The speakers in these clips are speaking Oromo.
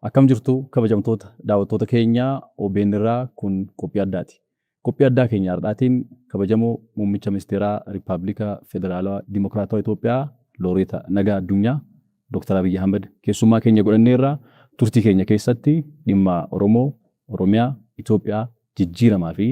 Akkam jirtu kabajamtoota daawwattoota keenyaa OBN irraa kun qophii addaati. Qophii addaa keenya har'aatiin kabajamoo muummicha ministeeraa Riippaabilika Federaalawaa Dimokiraatawaa Itoophiyaa Looreeta Nagaa Addunyaa Dr. Abiyyi Ahmad keessummaa keenya godhanneerra. Turtii keenya keessatti dhimma Oromoo, Oromiyaa, Itoophiyaa jijjiiramaa fi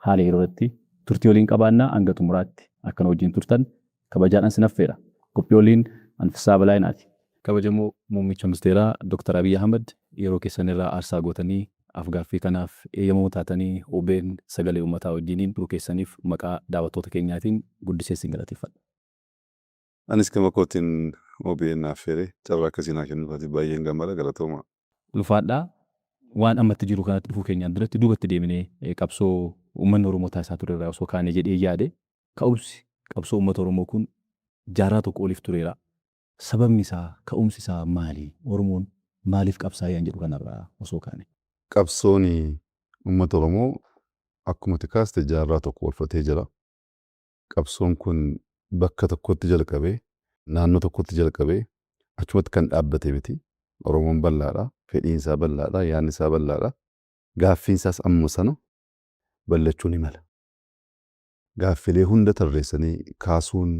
haala yeroo irratti turtii waliin qabaanna. Hanga xumuraatti akka nu wajjin turtan kabajaadhaan sin affeera. Qophii waliin an Fissaa Balaayinaati. Kabajamoo Muummicha Ministeeraa Dr. Abiy Ahmad, yeroo keessan irraa aarsaa gootanii af-gaaffii kanaaf eeyyamoo taatanii OBN Sagalee Uummataa wajjiniin turuu keessaniif maqaa daawwattoota keenyaatiin guddisee isin galateeffadha. Anis gama kootiin OBN na affeeree carraa akkasii naa kennuu isaatiif baay'een gammada. Galatoomaa. Ulfaadhaa. Waan amma itti jiru kanatti dhufuu keenyaan duratti duubatti deebinee qabsoo uummanni Oromoo taasisaa ture irraa osoo kaane jedhee yaade. Ka'umsi qabsoo uummata Oromoo kun jaarraa tokko oliif tureera. Sababni isaa, ka'umsi isaa maali? Oromoon maaliif qabsaa'e an jedhu kanarraa osoo kaane. Qabsoon uummata Oromoo akkuma ati kaaste jaarraa tokko ol fudhatee jira. Qabsoon kun bakka tokkotti jalqabee, naannoo tokkotti jalqabee achumatti kan dhaabbate miti. Oromoon bal'aadha. Fedhiin isaa bal'aadha. Yaadni isaa bal'aadha. Gaaffiin isaas ammuma sana bal'achuu ni mala. Gaaffilee hunda tarreessanii kaasuun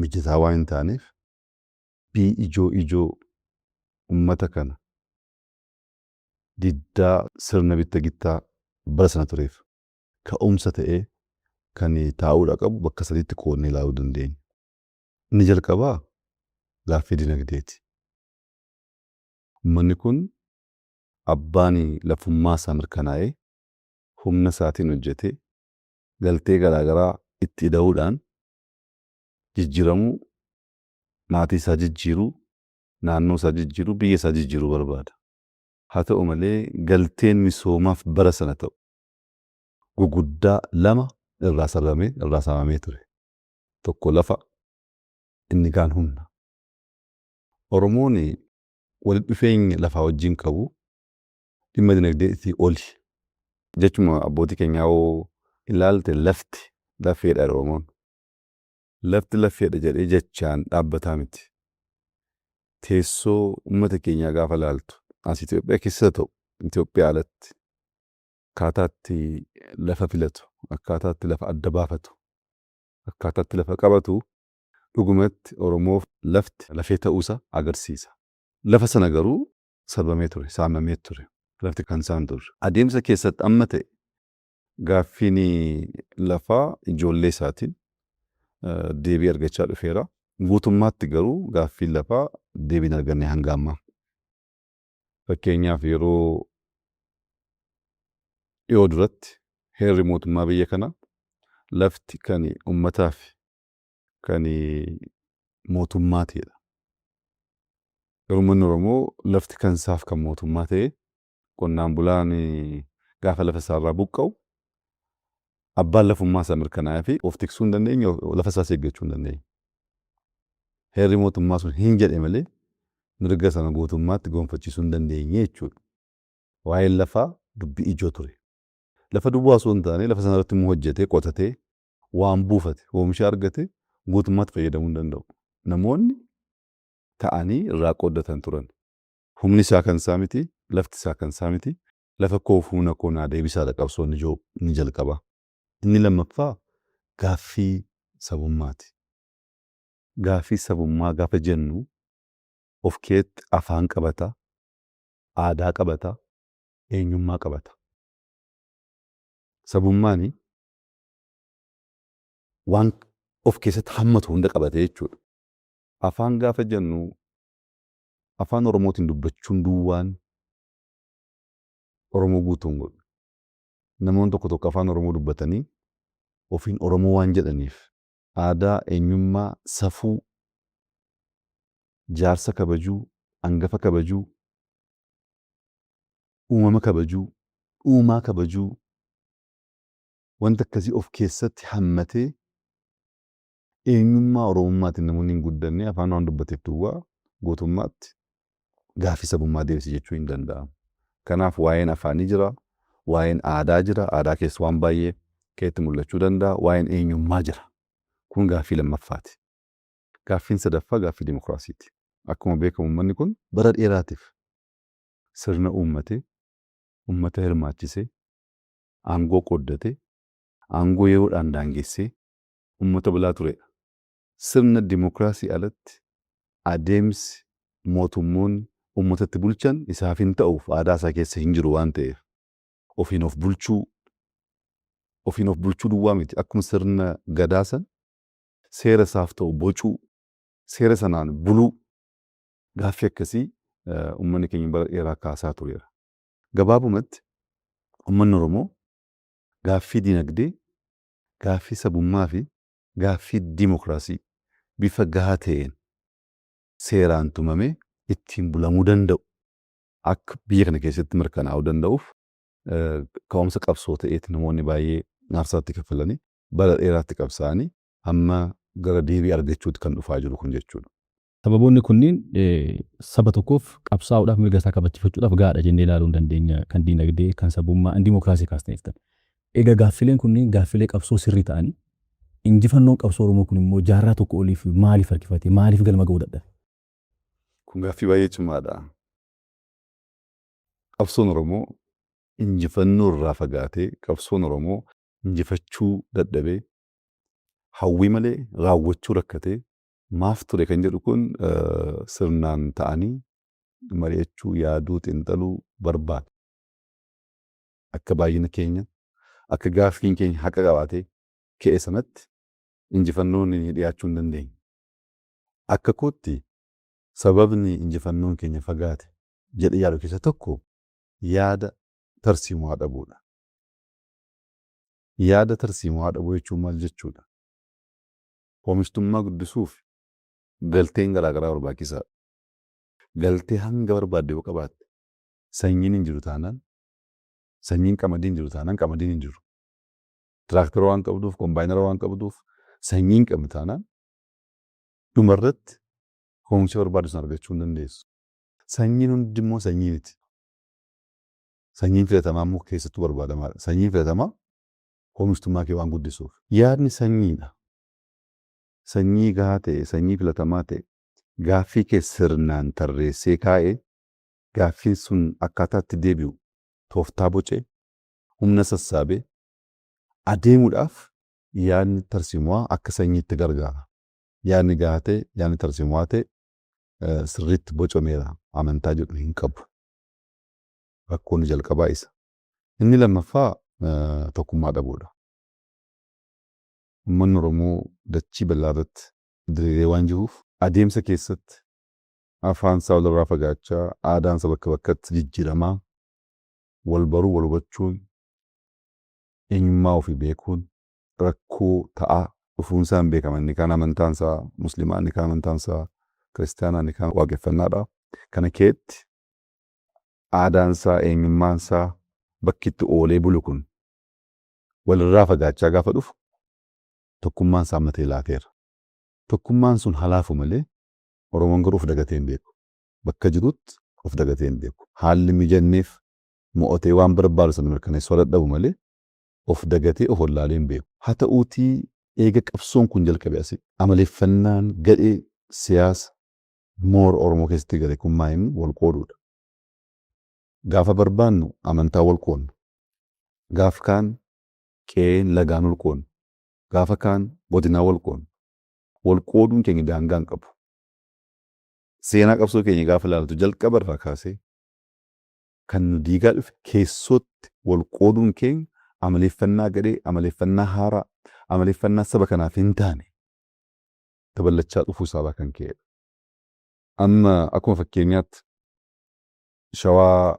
mijataa waan hin taaneef dubbii ijoo ijoo ummata kana diddaa sirna bitta gittaa bara sana tureef ka'umsa ta'ee kan taa'uudha qabu bakka sadiitti qoodnee ilaaluu dandeenya. Inni jalqabaa gaaffii dinagdeeti. Ummanni kun abbaan lafummaa isaa mirkanaa'ee humna isaatiin hojjetee galtee garaa garaa itti ida'uudhaan jijjiiramuu, maatii isaa jijjiiruu, naannoo isaa jijjiiruu, biyya isaa jijjiiruu barbaada. Haa ta'u malee galteen misoomaaf bara sana ta'u guguddaa lama irraa sarbamee, irraa saamamee ture. Tokko lafa, inni kaan humna. Oromoon walitti dhufeenya lafaa wajjin qabu dhimma dinagdeetii oli. Jechuma abbootii keenyaa hoo ilaalte lafti lafeedha jedha Oromoon. Lafti lafeedha jedhee jechaan dhaabbataa miti. Teessoo uummata keenyaa gaafa ilaaltu as Itoophiyaa keessa ta'u Itoophiyaa alatti akkaataa itti lafa filatu, akkaataa itti lafa adda baafatu, akkaataa itti lafa qabatu dhugumatti Oromoof lafti lafee ta'uusaa agarsiisa. Lafa sana garuu sarbamee ture, saamamee ture. Lafti kan isaa hin turre. Adeemsa keessatti amma ta'e gaaffiin lafaa ijoollee isaatiin deebii argachaa dhufeera. Guutummaatti garuu gaaffiin lafaa deebii hin arganne hanga ammaa. Fakkeenyaaf yeroo dhiyoo duratti heerri mootummaa biyya kanaa lafti kan uummataa fi kan mootummaati jedha. Garuu uummanni Oromoo lafti kan isaaf kan mootummaa ta'e qonnaan bulaan gaafa lafa isaarraa buqqa'u abbaan lafummaa isaa mirkanaa'ee fi of tiksuu hin dandeenye, lafa isaas eeggachuu hin dandeenye. Heerri mootummaa sun hin jedhe malee mirga sana guutummaatti gonfachiisuu hin dandeenye jechuudha. Waa'een lafaa dubbii ijoo ture. Lafa duwwaa osoo hin taane lafa sana irratti immoo hojjetee qotatee waan buufate, oomisha argate guutummaatti fayyadamuu hin danda'u. Namoonni ta'anii irraa qooddatan turan. Humni isaa kan isaa miti, lafti isaa kan isaa miti, lafa koof humna koo naa deebisaadha qabsoon ijoo inni jalqabaa. Inni lammaffaa gaaffii sabummaati. Gaaffii sabummaa gaafa jennu of keetti afaan qabata, aadaa qabata, eenyummaa qabata. Sabummaani waan of keessatti hammatu hunda qabate jechuudha. Afaan gaafa jennu afaan Oromootiin dubbachuun duwwaan Oromoo guutuu hin godhu. Namoonni tokko tokko afaan Oromoo dubbatanii ofiin Oromoo waan jedhaniif aadaa, eenyummaa, safuu, jaarsa kabajuu, angafa kabajuu, uumama kabajuu, uumaa kabajuu wanta akkasii of keessatti hammatee eenyummaa Oromummaatiin namoonni hin guddanne afaan waan dubbateef duwwaa guutummaatti gaaffii sabummaa deebise jechuu hin danda'amu. Kanaaf waa'een afaanii jira, waa'een aadaa jira, aadaa keessa waan baay'ee keetti mul'achuu danda'a, waa'een eenyummaa jira. Kun gaaffii lammaffaati. Gaaffiin sadaffaa gaaffii dimokiraasiiti. Akkuma beekamu uummanni kun bara dheeraatiif Sirna uummatee, uummata hirmaachisee, aangoo qooddatee, aangoo yeroodhaan daangessee uummata bulaa turedha. Sirna dimookiraasii alatti adeemsi mootummoonni uummatatti bulchan isaaf hin ta'uuf aadaa isaa keessa hin jiru waan ta'eef ofiin of bulchuu, ofiin of bulchuu duwwaa miti, akkuma sirna gadaa san seera isaaf ta'u bocuu, seera sanaan buluu, gaaffii akkasii uummanni keenya bara dheeraa kaasaa tureera. Gabaabumatti uummanni Oromoo gaaffii dinagdee, gaaffii sabummaa fi gaaffii dimookiraasii bifa gahaa ta'een seeraan tumamee ittiin bulamuu danda'u akka biyya kana keessatti mirkanaa'uu danda'uuf ka'umsa qabsoo ta'eeti namoonni baay'ee aarsaatti kaffalanii bara dheeraatti qabsaa'anii hamma gara deebii argachuutti kan dhufaa jiru kun jechuudha. Sababoonni kunniin saba tokkoof qabsaa'uudhaaf, mirga isaa kabachiifachuudhaaf gahaadha jennee ilaaluu hin dandeenya. Kan diinagdee, kan sabummaa, kan dimookiraasii kaasneeftan. Egaa gaaffileen kunniin gaaffilee qabsoo sirrii ta'anii, injifannoon qabsoo Oromoo kun immoo jaarraa tokko oliif maaliif harkifate? Maaliif galma ga'uu dadhabe? Kun gaaffii baay'ee cimaadha. Qabsoon Oromoo injifannoo irraa fagaatee, qabsoon Oromoo injifachuu dadhabee, hawwii malee raawwachuu rakkatee maaf ture kan jedhu kun sirnaan ta'anii mari'achuu, yaaduu, xiinxaluu barbaada. Akka baay'ina keenya, akka gaaffiin keenya haqa qabaatee ka'e sanatti injifannoon dhiyaachuu hin dandeenye. Akka kootti sababni injifannoon keenya fagaate jedhee yaadu keessa tokko yaada tarsiimoo dhabuudha. Yaada tarsiimoo dhabuu jechuun maal jechuudha? Oomishtummaa guddisuuf galteen garaagaraa barbaachisaadha. Galtee hanga barbaadde yoo qabaatte, sanyiin hin jiru taanaan, sanyiin qamadii hin jiru taanaan, qamadiin hin jiru. Tiraaktara waan qabduuf, kombaayinara waan qabduuf, sanyii hin qabne taanaan dhumarratti oomisha barbaaddu sana argachuu hin dandeessu. Sanyiin hundi immoo sanyii miti. Sanyiin filatamaa immoo keessattuu barbaadamaadha. Sanyiin filatamaa oomishtummaa kee waan guddisuuf. Yaadni sanyiidha. Sanyii gahaa ta'e, sanyii filatamaa ta'e, gaaffii kee sirnaan tarreessee kaa'ee, gaaffiin sun akkaataa itti deebi'u tooftaa bocee, humna sassaabee adeemuudhaaf yaadni tarsiimoo akka sanyiitti gargaara. Yaadni gahaa ta'e, yaadni tarsiimoo ta'e sirriitti bocameera amantaa jedhu hin qabu. Rakkoon jalqabaa isa. Inni lammaffaa tokkummaa dhabuudha. Uummanni Oromoo dachii bal'aa irratti diriiree waan jiruuf adeemsa keessatti afaan isaa walirraa fagaachaa, aadaan isaa bakka bakkatti jijjiiramaa, wal baruu, wal hubachuun, eenyummaa ofii beekuun rakkoo ta'aa dhufuun isaa hin beekama. Inni kaan amantaan isaa musliimaa, inni kaan amantaan isaa kiristaanaa, inni kaan waaqeffannaadha. Kana keetti aadaan isaa, eenyummaan isaa bakki itti oolee bulu kun walirraa fagaachaa gaafa dhufu tokkummaan isaa matee laafeera. Tokkummaan sun halaafu malee Oromoon garuu of dagatee hin beeku. Bakka jirutti of dagatee hin beeku. Haalli mijanneef mo'atee waan barbaadu sana mirkaneessuu dadhabu malee of dagatee of wallaalee hin beeku. Haa ta'uutii eega qabsoon kun jalqabe asii amaleeffannaan gadhee siyaasa moora Oromoo keessatti gale kun maa inni wal qooduudha. Gaafa barbaannu amantaa wal qoodna. Gaafa kaan qe'een lagaan wal qoodna. Gaafa kaan godinaa wal qoodna. Wal qooduun keenya daangaa hin qabu. Seenaa qabsoo keenya gaafa ilaaltu jalqaba irraa kaasee kan nu diigaa dhufe keessootti wal qooduun keenya amaleeffannaa gadhee, amaleeffannaa haaraa, amaleeffannaa saba kanaaf hin taane daballachaa dhufuu isaarraa kan ka'edha. Amma akkuma fakkeenyaatti Shawaa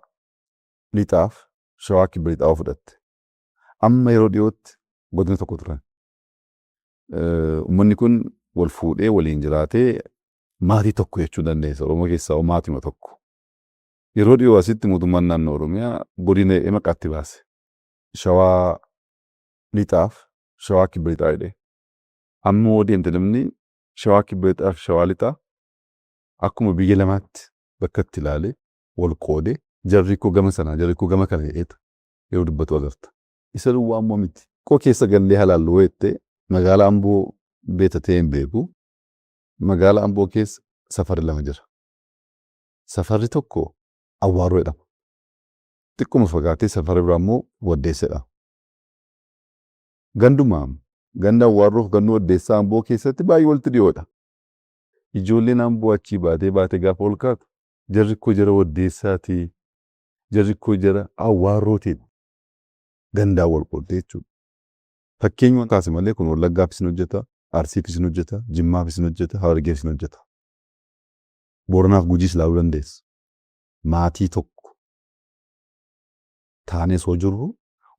Lixaaf Shawaa Kibba Lixaa yoo fudhatte, amma yeroo dhiyootti godina tokko turan. Uummanni kun wal fuudhee waliin jiraatee maatii tokko jechuu dandeessa. Oromoo keessaa maatima tokko. Yeroo dhiyoo asitti mootummaan naannoo Oromiyaa godina jedhee maqaatti baase. Shawaa Lixaaf Shawaa Kibba Lixaa jedhee. Amma yoo deemte namni Shawaa Kibba Lixaa fi Shawaa Lixaa akkuma biyya lamaatti bakka itti ilaalee wal qoodee, jarri koo gama sanaa, jarri koo gama kana jedheetu yeroo dubbatu agarta. Isa duwwaa immoo miti. Koo keessa gallee halaallu jettee magaalaa Amboo beekta ta'ee hin beeku. Magaalaa Amboo keessa safarri lama jira. Safarri tokko Awwaaroo jedhama. Xiqquma fagaatee safara biraa immoo Waddeessadha. Ganduma ganda Awwaarroof ganduu Waddeessaa Amboo keessatti baay'ee walitti dhiyoodha. Ijoolleen Amboo achii baatee baatee gaafa ol kaatu, jarri koo jara Waddeessaati, jarri koo jara Awwaarrooti, gandaan wal qooddee jechuudha. Fakkeenyuma kaase malee kun Wallaggaafis ni hojjeta, Arsiifis ni hojjeta, Jimmaafis ni hojjeta, Harargeefis ni hojjeta. Booranaaf Gujiis ilaaluu dandeessa. Maatii tokko taanee osoo jirru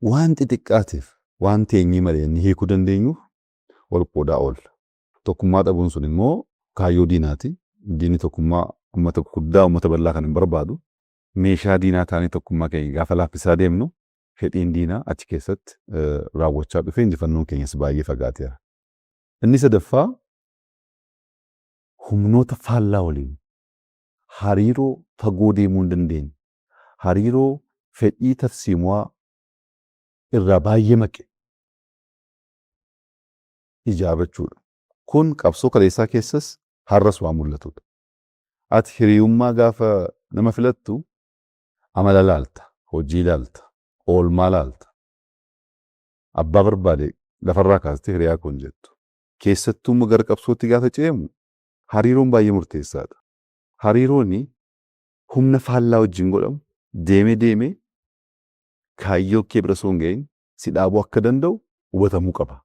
waan xixiqqaatiif, waan teenyee mari'annee hiikuu dandeenyuuf wal qoodaa oolla. Tokkummaa dhabuun sun immoo kaayyoo diinaati. Diinni tokkummaa uummata guddaa, uummata bal'aa kan hin barbaadu. Meeshaa diinaa taanee tokkummaa keenya gaafa laaffisaa deemnu, fedhiin diinaa achi keessatti raawwachaa dhufee injifannoon keenyas baay'ee fagaateera. Inni sadaffaa, humnoota faallaa waliin hariiroo fagoo deemuu hin dandeenye, hariiroo fedhii tarsiimuwaa irraa baay'ee maqe ijaarrachuudha. Kun qabsoo kaleessaa keessas har'as waan mul'atudha. Ati hiriyummaa gaafa nama filattu amala laalta, hojii laalta, oolmaa laalta. Abbaa barbaade lafarraa kaastee hiriyaa koo hin jettu. Keessattuu immoo gara qabsootti gaafa ce'amu hariiroon baay'ee murteessaadha. Hariiroon humna faallaa wajjin godhamu deemee deemee kaayyoo kee bira osoo hin gahin si dhaabuu akka danda'u hubatamuu qaba.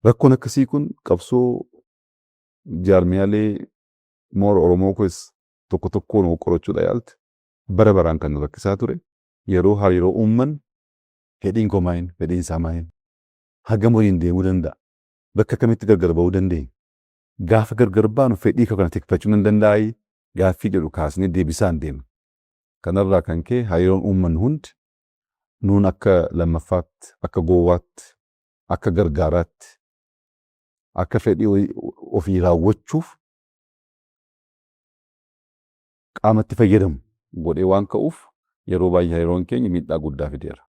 Rakkoon akkasii kun qabsoo jaarmiyaalee moora Oromoo keessa tokko tokkoon qorachuudha yaalte bara baraan kan nu rakkisaa ture. Yeroo hariiroo uumman, fedhiin koo maayin, fedhiin isaa maayin, hagam waliin deemuu danda'a, bakka kamitti gargar ba'uu dandeenya, gaafa gargar baanu fedhii koo kana tikfachuu nan danda'aayi gaaffii jedhu kaasnee deebisaan deemna. Kanarraa kan ka'e hariiroon uummannu hundi nuun akka lammaffaatti, akka gowwaatti, akka gargaaraatti, akka fedhii ofii raawwachuuf qaamatti fayyadamu godhee waan ka'uuf, yeroo baay'ee hariiroon keenya miidhaa guddaa fideera.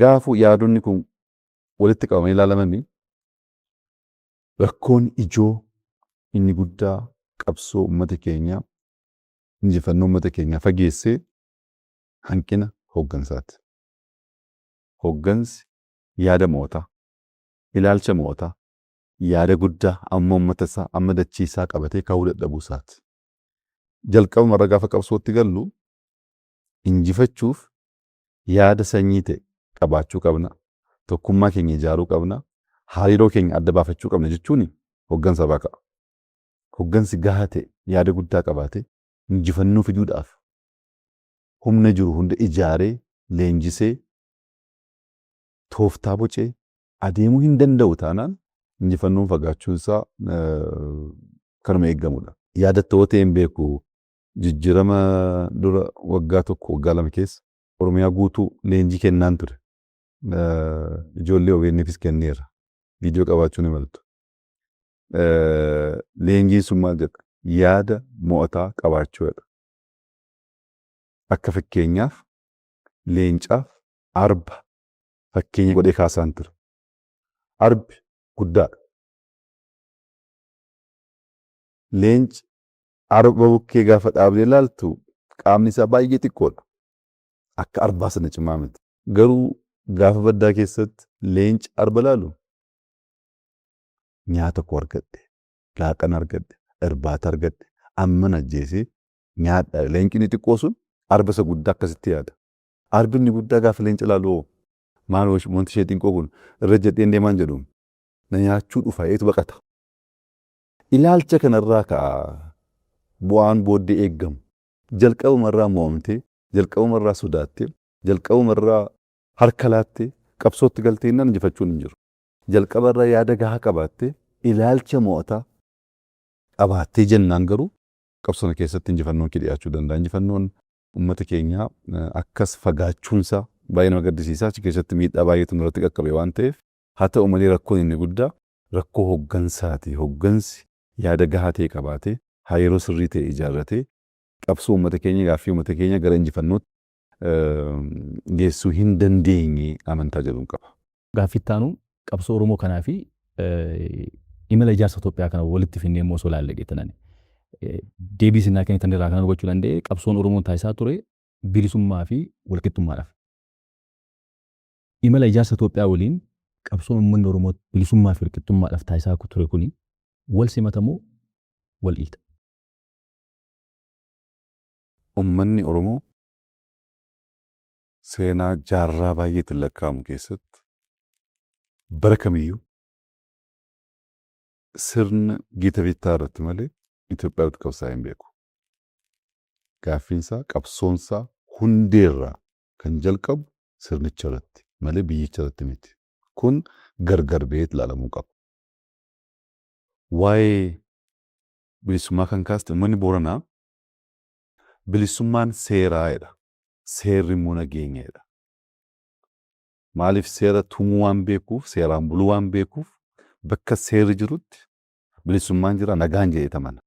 Gaafuu yaadonni kun walitti qabamanii ilaalamanii, rakkoon ijoo inni guddaa qabsoo uummata keenyaa, injifannoo uummata keenyaa fageessee hanqina hooggansaati. Hooggansi yaada mo'ataa, ilaalcha mo'ataa, yaada guddaa amma uummata isaa, amma dachii isaa qabatee ka'uu dadhabuu isaati. Jalqabuma irra gaafa qabsootti gallu injifachuuf yaada sanyii ta'e qabaachuu qabna. Tokkummaa keenya ijaaruu qabna. Hariiroo keenya adda baafachuu qabna jechuun hooggansa irraa ka'a. Hooggansi gahaa ta'e yaada guddaa qabaatee injifannoo fiduudhaaf humna jiru hunda ijaaree, leenjisee, tooftaa bocee adeemuu hin danda'u taanaan, injifannoon fagaachuun isaa kanuma eeggamudha. Yaadattoo ta'e hin beeku, jijjiirama dura waggaa 1, waggaa 2 keessa Oromiyaa guutuu leenjii kennaan ture. Ijoollee OBN'fis kenneera. Viidiyoo qabaachuu ni maltu. Leenjiin sun maal jedha? Yaada mo'ataa qabaachuu jedha. Akka fakkeenyaaf leencaaf arba fakkeenya godhee kaasaan ture. Arbi guddaadha. Leenci arba bukkee gaafa dhaabdee ilaaltu qaamni isaa baay'ee xiqqoodha. Akka arbaa sana cimaa miti. Garuu gaafa baddaa keessatti leenci arba ilaalu, nyaata koo argadhe, laaqana argadhe, irbaata argadhe, amman ajjeesee nyaadha. Leenci inni xiqqoo sun arba isa guddaa akkasitti yaada. Arbi inni guddaa gaafa leenca ilaalu, maal wanti ishee xiqqoo kun, irra jedheen deemaan jedhu, na nyaachuu dhufa eetu baqata. Ilaalcha kanarraa ka'a bu'aan booddee eeggamu. Jalqabumarraa mo'amtee, jalqabumarraa sodaattee, jalqabumarraa harka laattee qabsootti galtee innaan injifachuun hin jiru. Jalqabarraa yaada gahaa qabaattee, ilaalcha mo'ataa qabaattee jennaan garuu qabsoo keessatti injifannoon kee dhiyaachuu danda'a. Injifannoon uummata keenyaa akkas fagaachuunsaa baay'ee nama gaddisiisa. Achi keessatti miidhaa baay'eetu nurratti qaqqabe waan ta'eef, haa ta'u malee rakkoon inni guddaa rakkoo hooggansaati. Hooggansi yaada gahaa ta'e qabaatee, hariiroo sirrii ta'e ijaarratee qabsoo uummata keenya, gaaffii uummata keenya gara injifannootti geessuu hin dandeenye amantaa jedhuun qaba. Gaaffii itti aanu, qabsoo Oromoo kanaa fi imala ijaarsa Itoophiyaa kana walitti finnee immoo osoo ilaalle jettan. Deebii isin naa kennitan irraa kan hubachuu danda'e, qabsoon Oromoon taasisaa ture bilisummaa fi walqixxummaadhaaf. Imala ijaarsa Itoophiyaa waliin qabsoon uummanni Oromoo bilisummaa fi walqixxummaadhaaf taasisaa ture kuni wal simata moo wal dhiita? Uummanni Oromoo seenaa jaarraa baay'eetti lakkaa'amu keessatti bara kamiyyuu sirna gita bittaa irratti malee Itoophiyaa irratti qabsaa'ee hin beeku. Gaaffiinsaa, qabsoonsaa hundeerraa kan jalqabu sirnicha irratti malee biyyicha irratti miti. Kun gargar ba'ee ilaalamuu qaba. Waa'ee bilisummaa kan kaaste, uummanni Booranaa bilisummaan seeraa jedha. Seerri immoo nageenya jedha. Maaliif? Seera tumuu waan beekuuf, seeraan buluu waan beekuuf, bakka seerri jirutti bilisummaan jira, nagaan jedhee amana.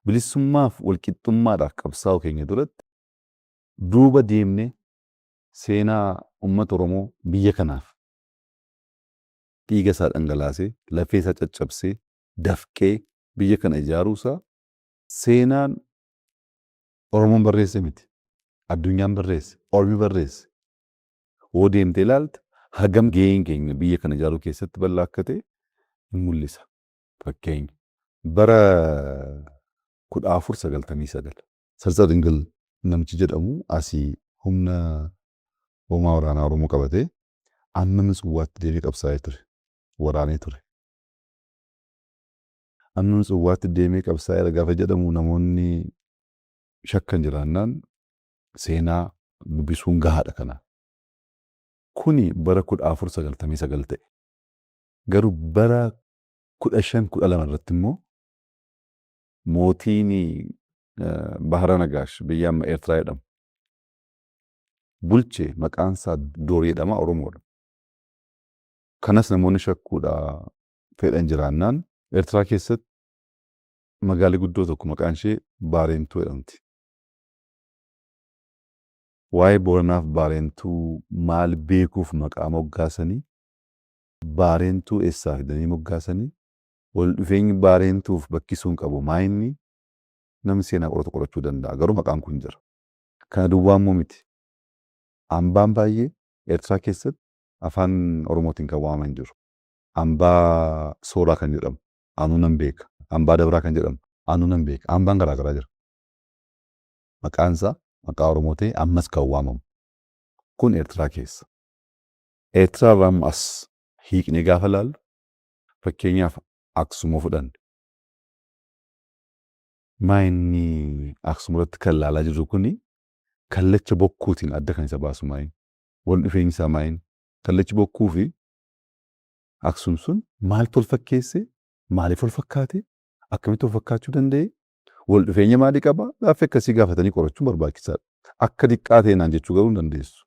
Bilisummaaf walqixxummaadhaaf qabsaa'uu keenya duratti duuba deemnee seenaa uummata Oromoo biyya kanaaf dhiiga isaa dhangalaasee, lafee isaa caccabsee, dafqee biyya kana ijaaruu isaa seenaan Oromoon barreesse miti. Addunyaan barreesse, Ormi barreesse. Hoo deemtee ilaalte, hagam gaheen keenya biyya kana ijaaruu keessatti bal'aa akka ta'e hin mul'isa. Fakkeenya, bara 1499 Sarsa Dingil namichi jedhamu asii humna hoomaa waraanaa Oromoo qabatee amma Mitswwaatti deemee qabsaa'ee ture. Waraanee ture. Amma Mitswwaatti deemee qabsaa'eera gaafa jedhamu, namoonni shakkan jiraannaan seenaa dubbisuun gahaadha kanaaf. Kuni bara 1499 ta'e. Garuu bara 1512 irratti immoo mootiin Bahara Nagaash, biyya amma Eertiraa jedhamu bulche, maqaan isaa Doorii jedhama, Oromoodha. Kanas namoonni shakkuudha fedhan jiraannaan, Eertiraa keessatti magaalli guddoo tokko maqaan ishee Baareentuu jedhamti. Waa'ee Booranaaf Baareentuu maal beekuuf maqaa moggaasanii? Baareentuu eessaa fidanii moggaasanii? Wal dhufeenyi Baareentuuf bakki sun qabu maa inni? Namni seenaa qoratu qorachuu danda'a. Garuu maqaan kun jira. Kana duwwaa immoo miti. Hambaan baay'ee Eertiraa keessatti afaan Oromootiin kan waamaman jiru. Hambaa Sooraa kan jedhamu anuu nan beeka. Hambaa Dabraa kan jedhamu anuu nan beeka. Hambaan garaa garaa jira. Maqaan isaa maqaa Oromoo ta'e ammas kan waamamu. Kun Eertiraa keessa. Eertiraa irraa immoo as hiiqnee gaafa ilaallu, fakkeenyaaf Aksumoo fudhanne. Maa inni Aksum irratti kan ilaalaa jirru kuni kallacha bokkuutiin adda kan isa baasu maayin? Wal dhufeenyi isaa maayin? Kallachi bokkuu fi Aksum sun maaltu wal fakkeesse? Maaliif wal fakkaate? Akkamitti wal fakkaachuu danda'e? Wal dhufeenya maalii qaba? Gaaffii akkasii gaafatanii qorachuun barbaachisaadha. Akka diqqaa ta'e naan jechuu garuu hin dandeessu.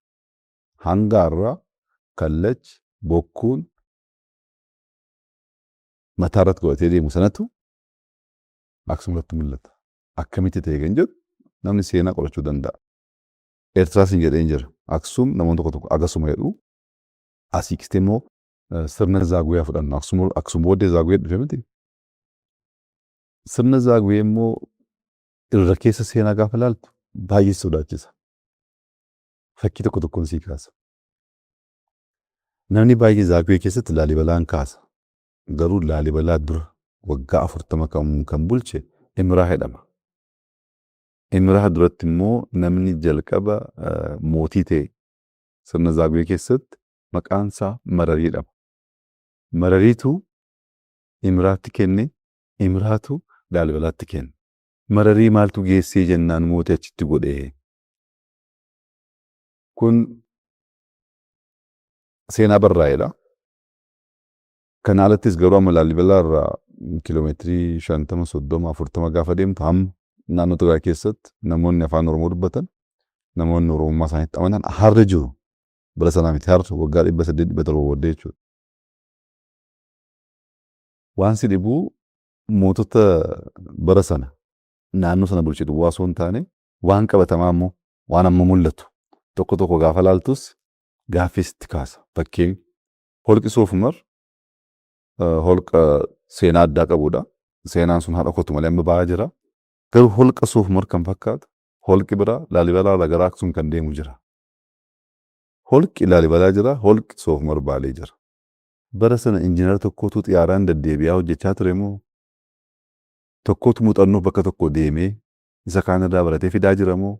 Hanga har'aa kallachi bokkuun mataa irratti godhatee deemu sanatu Aksum irratti mul'ata. Akkamitti ta'e kan jedhu namni seenaa qorachuu danda'a. Eertiraas hin jedheen jira. Aksum namoonni tokko tokko agasuma jedhu. Asii qistee immoo sirna Zaaguyaa fudhanna. Aksum booddee Zaaguyaa dhufe miti. Sirna Zaaguyaa immoo irra keessa seenaa gaafa ilaaltu baay'ee sodaachisa. Fakkii tokko tokkoon sii kaasa. Namni baay'ee Zaaguyaa keessatti Laalibalaan kaasa. Garuu Laalibalaa dura waggaa 40 kan bulche Imraa jedhama. Imraa duratti immoo namni jalqaba mootii ta'e sirna Zaaguyaa keessatti maqaan isaa Mararii jedhama. Marariitu Imraatti kenne, Imraatu Laalibalaatti kenne. Mararii maaltu geessee jennaan mootii achitti godhee? Kun seenaa barraa'edha. Kana alattis garuu amma Laalibalaa irraa kiiloomeetirii 50, 30, 40 gaafa deemtu, hamma naannoo Tigraay keessatti namoonni afaan Oromoo dubbatan, namoonni Oromummaa isaaniitti amanan har'a jiru. Bara sanaa miti, har'a waggaa 800, 700 booddee jechuudha. Waan si dhibuu, mootota bara sana naannoo sana bulche duwwaa osoo hin taane, waan qabatamaa immoo waan amma mul'atu tokko tokko gaafa laaltus gaaffii sitti kaasa. Fakkeenya, holqi Soofumar holqa seenaa addaa qabudha. Seenaan sun haadha kootu malee amma ba'aa jira. Garuu holqa Soofumar kan fakkaatu Holqi biraa Laalibalaa irraa gara Aksum kan deemu jira. Holqi Laalibalaa jira, holqi Soofumar Baalee jira. Bara sana injiinara tokkotu xiyyaaraan deddeebi'aa hojjechaa ture moo tokkotu muuxannoof bakka tokko deemee isa kaan irraa baratee fidaa jira moo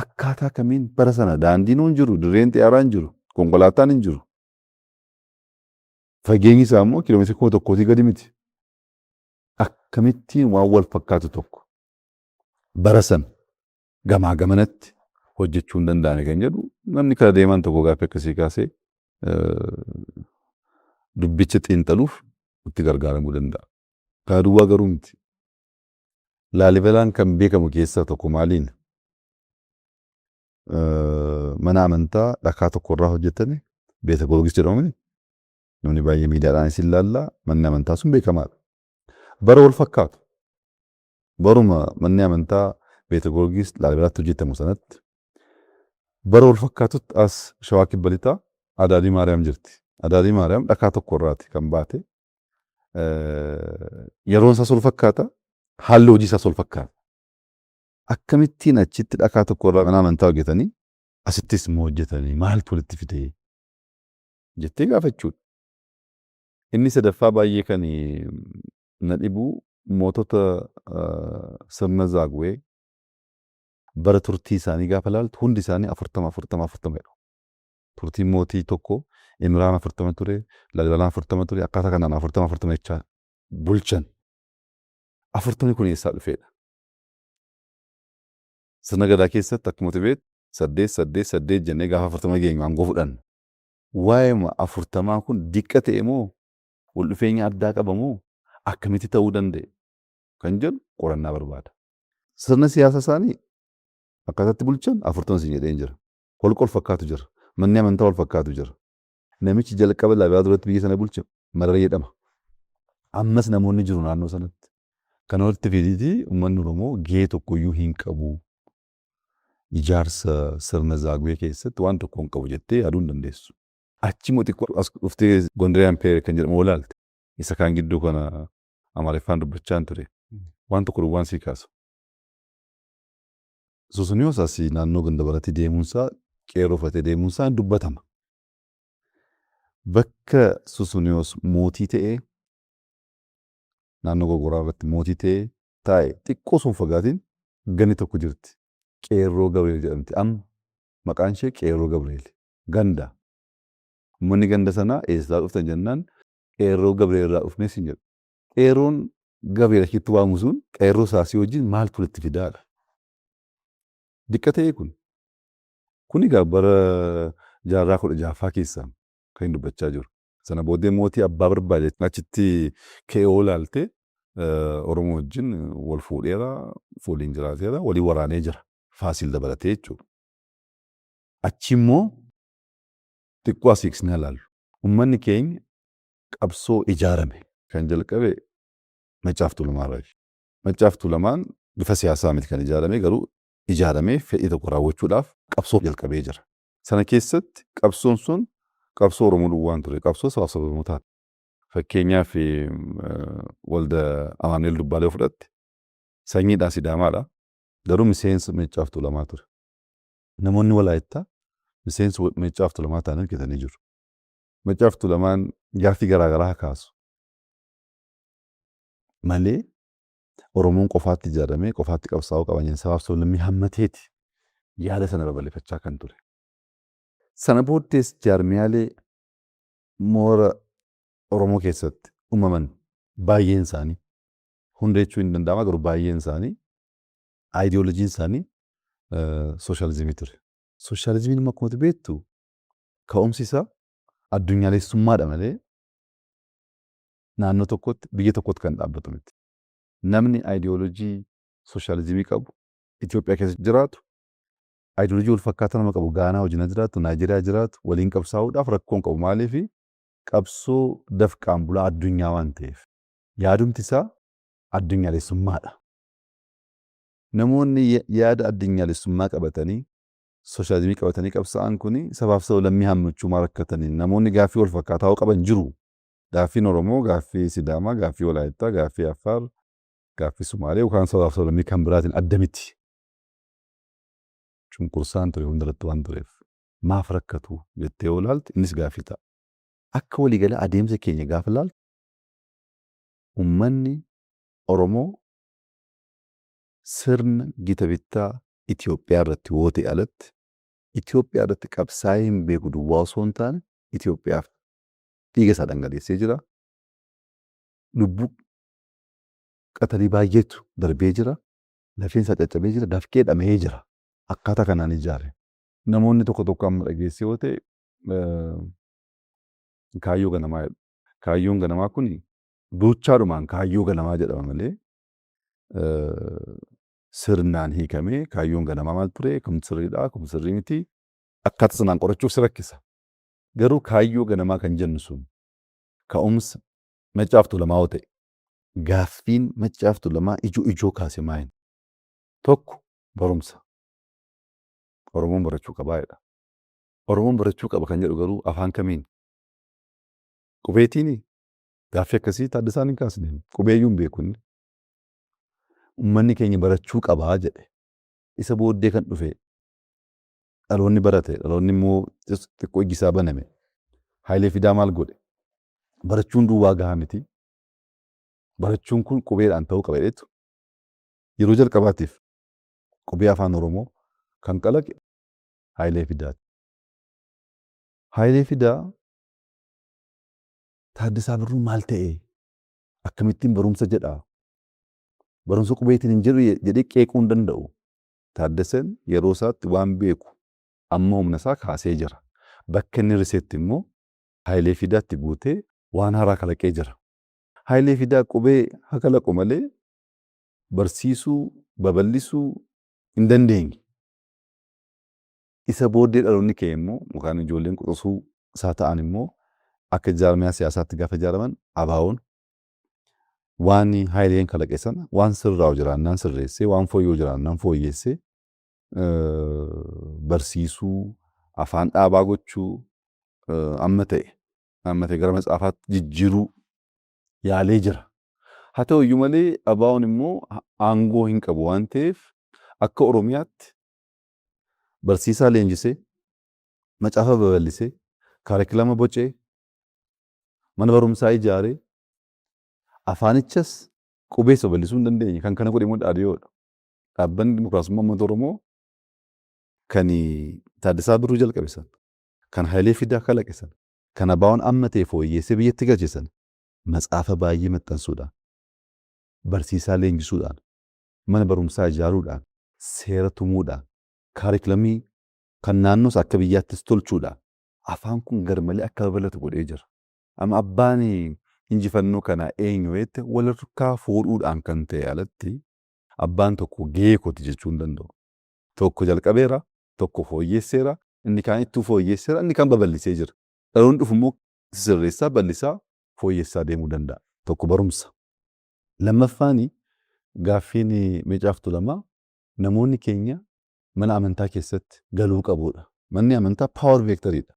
akkaataa kamiin bara sana daandiin hin jiru, dirreen xiyyaaraa hin jiru, konkolaataan hin jiru. Fageenyi isaa immoo kiiloomeetira 1000tii gadi miti. Akkamittiin waan wal fakkaatu tokko bara sana gamaa gamanatti hojjechuu hin danda'ame kan jedhu namni kara deemaan tokko gaaffii akkasii kaasee dubbicha xiinxaluuf itti gargaaramuu danda'a. Kana duwwaa garuu miti. Laalibalaan kan beekamu keessaa tokko maaliin? Mana amantaa dhakaa tokkorraa hojjetame Beeta Goorgis jedhamu namni baay'ee miidiyaadhaan isin ilaalla, manni amantaa sun beekamaadha. Bara wal fakkaatu baruma manni amantaa Beeta Goorgis Laalibalaatti hojjetamu sanatti bara wal fakkaatutti as Shawaa Kibba Lixaa Adaadii Maariyaam jirti. Adaadii Maariyaam dhakaa tokkorraati kan baate. Yeroon isaas wal fakkaata, haalli hojii isaas wal fakkaata. Akkamittiin achitti dhakaa tokkorraa mana amantaa hojjetanii asittis immoo hojjetanii maaltu walitti fide jettee gaafachuudha. Inni sadaffaa baay'ee kan na dhibu mootota sirna Zaaguwee bara turtii isaanii gaafa ilaaltu hundi isaanii 40 40 40 jedhu. Turtiin mootii tokko Imraan 40 ture, Laalibalaan 40 ture, akkaataa kanaan 40 40 jechaa bulchan. Afurtamni kun eessaa dhufeedha? Sirna gadaa keessatti akkuma ati beektu saddeet saddeet saddeet jennee gaafa 40 geenyu aangoo fudhanna. Waa'eema 40n kun diqqa ta'e moo wal dhufeenya addaa qaba moo akkamitti ta'uu danda'e kan jedhu qorannaa barbaada. Sirna siyaasa isaanii akkaataatti bulchan 40 siin jedheen jira. Holqa wal fakkaatu jira. Manni amantaa wal fakkaatu jira. Namichi jalqaba Laabiyaa duratti biyya sana bulche Mararee jedhama. Ammas namoonni jiru naannoo sanatti. Kana walitti fidiitii uummanni Oromoo gahee tokkoyyuu hin qabu. Ijaarsa sirna Zaaguwee keessatti waan tokko hin qabu jettee yaaduu hin dandeessu. Achi immoo xiqqoo as dhuftee Gondariyaan Peer kan jedhamu yoo ilaalte isa kaan gidduu kana Amaariffaan dubbachaa ture. Waan tokko duwwaan sii kaasa. Susuniyoos asii naannoo Gandabaratii deemuunsaa qeerroo uffatee deemuunsaa hin dubbatama. Bakka Susuniyoos mootii ta'ee naannoo Gorgoraa irratti mootii ta'ee taa'e xiqqoo osoo hin fagaatiin gandi tokko jirti. Qeerroo Gabriel jedhamti. Amma maqaan ishee Qeerroo Gabriel. Ganda. Uummanni ganda sanaa eessaa dhuftan jennaan Qeerroo Gabriel irraa dhufnee siin jedhu. Qeerroon Gabriel achitti waamu sun qeerroo saasii wajjin maaltu walitti fidaadha? Diqqa ta'ee kun. Kun egaa bara jaarraa 16ffaa keessaa kan inni dubbachaa jiru. Sana booddee mootii abbaa barbaade achitti ka'ee yoo ilaalte Oromoo wajjin wal fuudheera, waliin jiraateera, waliin waraanee jira. Faasiil dabalatee jechuudha. Achi immoo xiqqoo as hiiksnee ilaallu. Uummanni keenya qabsoo ijaarame kan jalqabe Maccaaf Tuulamaa irraa. Maccaaf Tuulamaan bifa siyaasaa miti kan ijaarame, garuu ijaaramee fedhii tokko raawwachuudhaaf qabsoo jalqabee jira. Sana keessatti qabsoon sun qabsoo Oromoo duwwaan ture, qabsoo sabaaf sablammootaati. Fakkeenyaaf Walda Amaanu'el Dubbaalee yoo fudhatte sanyiidhaan Sidaamaadha. Garuu miseensa Maccaaf Tuulamaa ture. Namoonni Walaayittaa miseensa Maccaaf Tuulamaa ta'anii hojjetanii jiru. Maccaaf Tuulamaan gaaffii garaa garaa kaasu malee Oromoon qofaatti ijaaramee qofaatti qabsaa'uu qaba jedhanii sabaaf sablammii hammateeti yaada sana babal'ifachaa kan ture. Sana booddees jaarmiyaalee moora Oromoo keessatti uumaman baay'een isaanii, hunda jechuun hin danda'ama, garuu baay'een isaanii aayidiyoolojiin isaanii sooshaalizimii ture. Sooshaalizimiin immoo akkuma beektu ka'umsi isaa addunyaalessummaadha malee naannoo tokkotti, biyya tokkotti kan dhaabbatu miti. Namni aayidiyoolojii sooshaalizimii qabu Itoophiyaa keessa jiraatu, aayidiyoolojii wal fakkaataa nama qabu Gaanaa wajjin jiraatu, Naayijeeriyaa jiraatu waliin qabsaa'uudhaaf rakkoo hin qabu. Maaliif? Qabsoo dafqaan bulaa addunyaa waan ta'eef. Yaadumti isaa addunyaalessummaadha. Namoonni yaada addunyaalessummaa qabatanii sooshaalizimii qabatanii qabsaa'an kuni sabaaf sablammii hammachuu maa rakkatanii? Namoonni gaaffii wal fakkaataa yoo qaban jiru. Gaaffiin Oromoo, gaaffii Sidaamaa, gaaffii Walaayittaa, gaaffii Affaar, gaaffii Sumaalee yookaan sabaaf sablammii kan biraatiin adda miti. Cunqursaan ture hundarratti waan tureef maaf rakkatu jettee yoo ilaalte innis gaaffii ta'a. Akka waliigalaa adeemsa keenya gaafa ilaaltu uummanni Oromoo sirna gita bittaa Itoophiyaa irratti yoo ta'e alatti Itoophiyaa irratti qabsaa'ee hin beeku duwwaa osoo hin taane Itoophiyaaf dhiiga isaa dhangaleessee jira. Lubbuu qatalii baay'eetu darbee jira. Lafeen isaa caccabee jira. Dafqee dhama'ee jira. Akkaataa kanaan ijaare. Namoonni tokko tokko amma dhageessee yoo ta'e kaayyoo ganamaa jedhu. Kaayyoon ganamaa kun duuchaadhumaan kaayyoo ganamaa jedhama malee sirnaan hiikamee kaayyoon ganamaa maal ture, kun sirriidha, kun sirrii miti, akkaataa sanaan qorachuuf si rakkisa. Garuu kaayyoo ganamaa kan jennu sun ka'umsa Maccaaf Tuulamaa yoo ta'e, gaaffiin Maccaaf Tuulamaa ijoo ijoo kaase maayini? Tokko barumsa. Oromoon barachuu qabaa jedha. Oromoon barachuu qaba kan jedhu garuu afaan kamiin? Qubeetiinii? Gaaffii akkasii Taaddasaan hin kaasne. Qubeeyyuu hin beeku inni. Uummanni keenya barachuu qabaa jedhe. Isa booddee kan dhufe dhaloonni barate, dhaloonni immoo xiqqoo ijji isaa baname. Hayilee Fidaa maal godhe? Barachuun duwwaa gahaa miti. Barachuun kun qubeedhaan ta'uu qaba jedheetu yeroo jalqabaatiif qubee afaan Oromoo kan kalaqe Hayilee Fidaati. Hayilee Fidaa Taaddasaa Birruu maal ta'e? Akkamittiin barumsa jedhaa? Barumsa qubeetiin hin jedhu jedhee qeequu hin danda'u. Taaddaseen yeroo isaatti waan beeku amma humna isaa kaasee jira. Bakka inni risetti immoo Hayilee Fidaatti guutee waan haaraa kalaqee jira. Hayilee Fidaa qubee haa kalaqu malee barsiisuu, babal'isuu hin dandeenye. Isa booddee dhaloonni ka'e immoo yookaan ijoolleen quxisuu isaa ta'an immoo akka jaarmiyaa siyaasaatti gaafa ijaaraman ABO'n waan Hayileen kalaqe sana waan sirraa'u jiraannaan sirreessee, waan fooyya'u jiraannaan fooyyessee, barsiisuu, afaan dhaabaa gochuu, amma ta'e amma ta'e gara matsaafaatti jijjiiruu yaalee jira. Haa ta'u iyyuu malee ABO'n immoo aangoo hin qabu waan ta'eef akka Oromiyaatti barsiisaa leenjisee, macaafa babal'isee, kaarikulama bocee, mana barumsaa ijaaree, afaanichas qubees babal'isuu hin dandeenye. Kan kana godhe immoo DhDUOdha. Dhaabbanni Dimokiraasummaa Uummata Oromoo kan Taaddasaa Birruu jalqabe sana, kan Hayilee Fidaa kalaqe sana, kan ABO'n amma ta'e fooyyeessee biyyatti galche sana matsaafa baay'ee maxxansuudhaan, barsiisaa leenjisuudhaan, mana barumsaa ijaaruudhaan, seera tumuudhaan, kaarikulamii kan naannoos akka biyyaattis tolchuudhaan afaan kun garmalee akka babal'atu godhee jira. Amma abbaan injifannoo kanaa eenyu jette walharkaa fuudhuudhaan kan ta'e alatti abbaan tokko gahee kooti jechuu hin danda'u. Tokko jalqabeera, tokko fooyyesseera, inni kaan ittuu fooyyesseera, inni kaan babal'isee jira. Dhaloonni dhufu immoo sirreessaa, bal'isaa, fooyyessaa deemuu danda'a. Tokko barumsa. Lammaffaan gaaffiin Maccaaf Tuulamaa namoonni keenya mana amantaa keessatti galuu qabuudha. Manni amantaa power vectoriidha.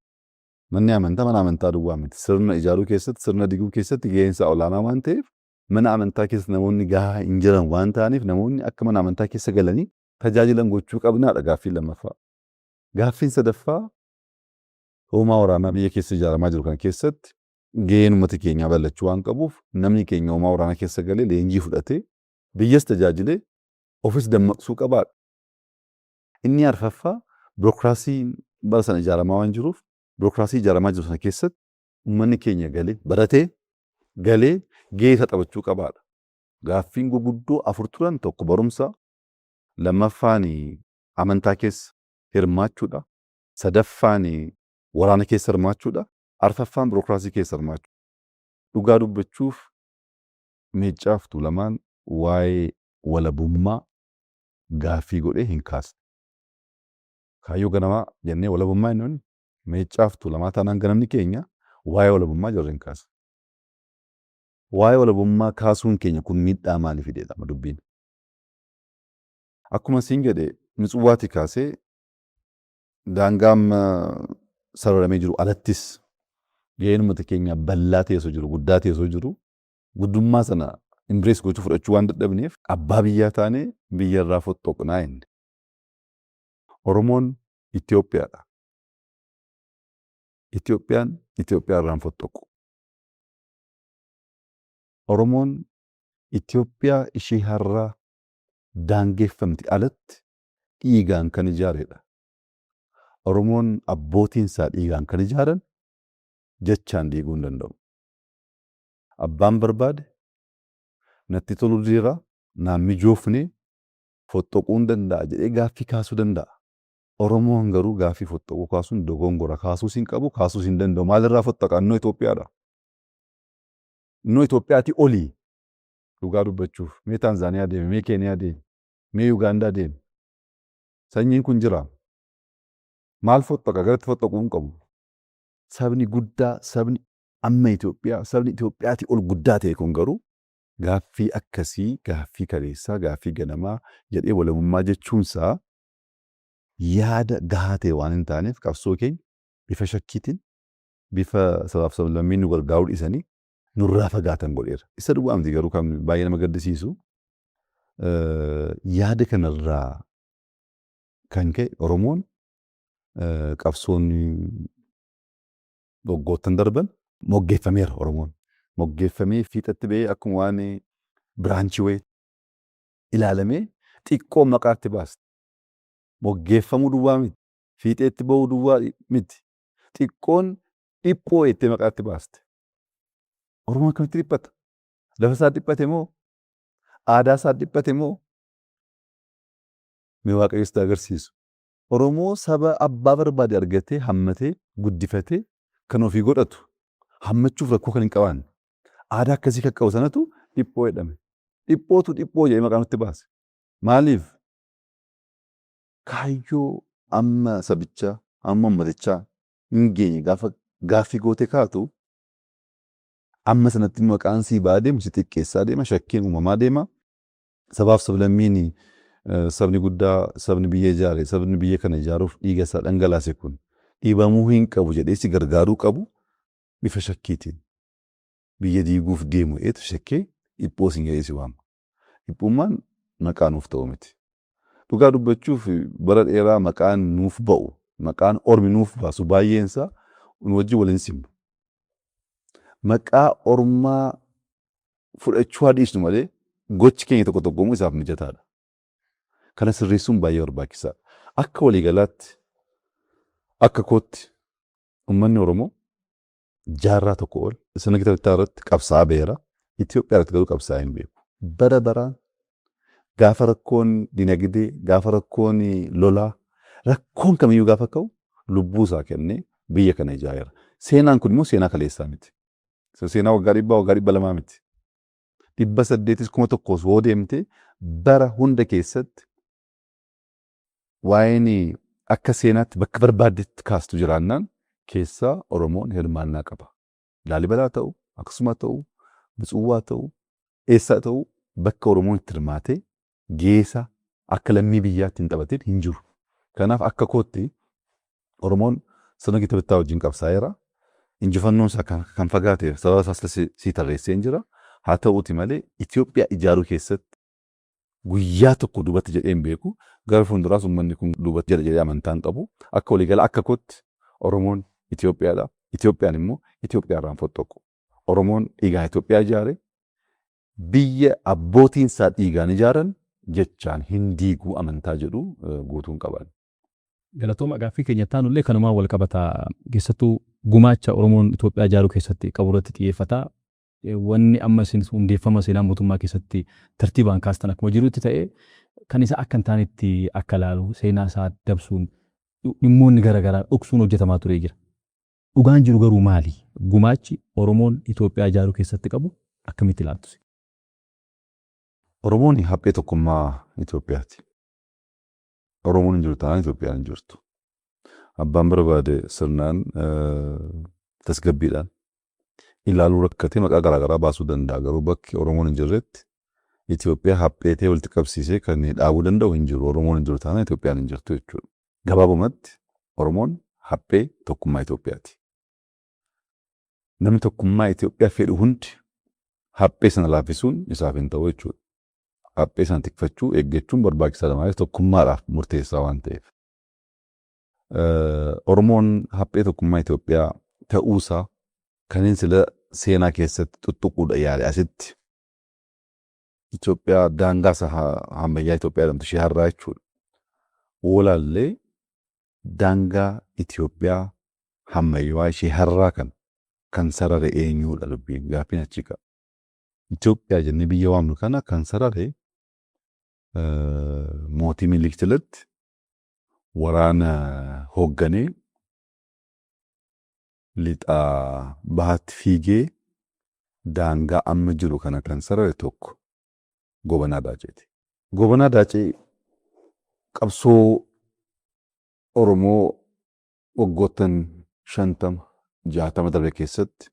Manni amantaa mana amantaa duwwaa miti. Sirna ijaaruu keessatti, sirna diguu keessatti gaheen isaa olaanaa waan ta'eef mana amantaa keessa namoonni gahaa hin jiran waan ta'aniif namoonni akka mana amantaa keessa galanii tajaajilan gochuu qabnaadha gaaffiin lammaffaa. Gaaffiin sadaffaa hoomaa waraanaa biyya keessa ijaaramaa jiru kana keessatti gaheen uummata keenyaa bal'achuu waan qabuuf namni keenya hoomaa waraanaa keessa galee leenjii fudhatee biyyas tajaajilee ofis dammaqsuu qabaadha. Inni arfaffaa birookiraasii bara sana ijaaramaa waan jiruuf birookiraasii ijaaramaa jiru sana keessatti uummanni keenya galee baratee galee gahee isaa taphachuu qabaadha. Gaaffiin gurguddoo afur turan tokko barumsa, lammaffaan amantaa keessa hirmaachuudha, sadaffaan waraana keessa hirmaachuudha, arfaffaan birookiraasii keessa hirmaachuu. Dhugaa dubbachuuf Maccaaf Tuulamaan waa'ee walabummaa gaaffii godhee hin kaasne. Kaayyoo ganamaa jennee walabummaa hin nuuni Maccaaf Tuulamaa taanaan ganamni keenya waa'ee walabummaa jarri hin kaasne. Waa'ee walabummaa kaasuun keenya kun miidhaa maalii fideedha amma dubbiin? Akkuma siin jedhe Mitsuwaatii kaasee daangaa amma sararamee jiru alattis gaheen uummata keenyaa bal'aa ta'e osoo jiru, guddaa ta'e osoo jiru, guddummaa sana embrace gochuu fudhachuu waan dadhabneef abbaa biyyaa taanee biyya irraa foxxoqnaa jenne. Oromoon Itoophiyaadha. Itoophiyaan Itoophiyaa irraa hin fottoqu. Oromoon Itoophiyaa ishee har'aa daangeffamte alatti dhiigaan kan ijaaredha. Oromoon abbootiin isaa dhiigaan kan ijaaran jechaan diiguu hin danda'u. Abbaan barbaade natti toluu dideera, naan mijoofne, fottoquu hin danda'a jedhee gaaffii kaasuu danda'a. Oromoon garuu gaaffii fottoquu kaasuun dogongora, kaasuus hin qabu, kaasuus hin danda'u. Maalirraa fottoqa? Innoo Itoophiyaadha. Innoo Itoophiyaatii olii dhugaa dubbachuuf mee Taanzaaniyaa deemi, mee Keeniyaa deemi, mee Yugaandaa deemi. Sanyiin kun jira. Maal fottoqa? Garatti fottoquu hin qabu. Sabni guddaa, sabni amma Itoophiyaa, sabni Itoophiyaatii ol guddaa ta'e kun garuu gaaffii akkasii, gaaffii kaleessaa, gaaffii ganamaa jedhee walabummaa jechuunsaa yaada gahaa ta'e waan hin taaneef qabsoo keenya bifa shakkiitiin, bifa sabaaf sablammiin nu gargaaruu dhiisanii nurraa fagaatan godheera. Isa duwwaa miti garuu kan baay'ee nama gaddisiisu, yaada kanarraa kan ka'e Oromoon qabsoon waggoottan darban moggeeffameera Oromoon. Moggeeffamee fiixatti ba'ee akkuma waan branch wayii ilaalamee xiqqoo maqaatti baasta. Moggeeffamuu duwwaa miti. Fiixeetti ba'uu duwwaa miti. Xiqqoon dhiphoo jettee maqaatti baaste. Oromoon akkamitti dhiphata? Lafa isaa dhiphate moo? Aadaa isaa dhiphate moo? Mee Waaqayyo sitti agarsiisu. Oromoo saba abbaa barbaade argatee, hammatee, guddifatee kan ofii godhatu, hammachuuf rakkoo kan hin qabaanne, aadaa akkasii kan qabu sanatu dhiphoo jedhame. Dhiphootu dhiphoo jedhee maqaa nutti baase. Maaliif? Kaayyoo amma sabichaa, amma uummatichaa hin geenye gaafa gaaffii gootee kaatu, amma sanatti maqaan sii ba'aa deemu si xiqqeessaa deema, shakkiin uumamaa deema. Sabaaf sablammiin sabni guddaa, sabni biyya ijaare, sabni biyya kana ijaaruuf dhiiga isaa dhangalaase kun dhiibamuu hin qabu jedhee si gargaaruu qabu bifa shakkiitiin biyya diiguuf deemu eetu shakkee dhiphoo siin jedhee si waama. Dhiphummaan maqaa nuuf ta'u miti. Dhugaa dubbachuuf bara dheeraa maqaan nuuf ba'u, maqaan ormi nuuf baasu baay'een isaa nu wajjin wal hin simu. Maqaa ormaa fudhachuu haa dhiisnu malee gochi keenya tokko tokko immoo isaaf mijataadha. Kana sirreessuun baay'ee barbaachisaadha. Akka waliigalaatti, akka kootti, uummanni Oromoo jaarraa tokko ol sirna gita bittaa irratti qabsaa'aa ba'eera. Itoophiyaa irratti garuu qabsaa'ee hin beeku. Bara baraan gaafa rakkoon dinagdee, gaafa rakkoon lolaa, rakkoon kamiyyuu gaafa ka'u lubbuu isaa kennee biyya kana ijaareera. Seenaan kun immoo seenaa kaleessaa miti. Seenaa waggaa 100, waggaa 200 miti. 800s 1000s hoo deemte, bara hunda keessatti waa'een akka seenaatti bakka barbaaddetti kaastu jiraannaan keessaa Oromoon hirmaannaa qaba. Laalibalaa ta'u, akkasuma ta'u, Mitsuwwaa ta'u, eessaa ta'u, bakka Oromoon itti hirmaatee geesa akka lammii biyyaatti hin taphatin hin jiru. Kanaaf akka kootti Oromoon sirna gita bittaa wajjin qabsaa'eera. Injifannoon isaa kan fagaate sababa isaas sii tarreessee hin jira. Haa ta'uuti malee Itoophiyaa ijaaruu keessatti guyyaa tokko duubatti jedhee hin beeku. Gara fuulduraas uummanni kun duubatti jedha jedhee amantaa hin qabu. Akka waliigala akka kootti Oromoon Itoophiyaadha. Itoophiyaan immoo Itoophiyaa irraa hin fottoqu. Oromoon dhiigaan Itoophiyaa ijaare, biyya abbootiin isaa dhiigaan ijaaran jechaan hin diiguu amantaa jedhu guutuun qaban. Galatooma, gaaffii keenya taanullee kanumaan wal qabata. Keessattuu gumaacha Oromoon Itoophiyaa ijaaruu keessatti qabu irratti xiyyeeffata. Wanni amma isin hundeeffama seenaa mootummaa keessatti tartiibaan kaastan akkuma jirutti ta'e, kan isa akka hin taanetti akka ilaalu seenaa isaa dabsuun, dhimmoonni garaagaraa dhoksuun hojjetamaa turee jira. Dhugaan jiru garuu maali? Gumaachi Oromoon Itoophiyaa ijaaruu keessatti qabu akkamitti ilaaltu? Oromoon haphee tokkummaa Itoophiyaati. Oromoon hin jiru taanaan Itoophiyaan hin jirtu. Abbaan barbaade sirnaan tasgabbiidhaan ilaaluu rakkatee maqaa garaagaraa baasuu danda'a. Garuu bakki Oromoon hin jirretti Itoophiyaa hapheetee walitti qabsiisee kan dhaabuu danda'u hin jiru. Oromoon hin jiru taanaan Itoophiyaan hin jirtu jechuudha. Gabaabumatti Oromoon haphee tokkummaa Itoophiyaati. Namni tokkummaa Itoophiyaa fedhu hundi haphee sana laaffisuun isaaf hin ta'u jechuudha. Haphee sana tikfachuu, eeggachuun barbaachisaadha. Maaliif? Tokkummaadhaaf murteessaa waan ta'eef. Oromoon haphee tokkummaa Itoophiyaa ta'uusaa kanneen sila seenaa keessatti tuttuquudha yaale asitti Itoophiyaa daangaa isaa ammayyaa Itoophiyaa jedhamtu ishee har'aa jechuudha. Oolaallee daangaa Itoophiyaa ammayyaa ishee har'aa kana kan sarare eenyuudha dubbiin gaaffiin achi ka'a. Itoophiyaa jennee biyya waamnu kana kan sarare mootii Minilik jalatti waraana hoogganee lixaa bahaatti fiigee daangaa amma jiru kana kan sarare tokko Gobanaa Daaceeti. Gobanaa Daacee qabsoo Oromoo waggoottan 50, 60 darbe keessatti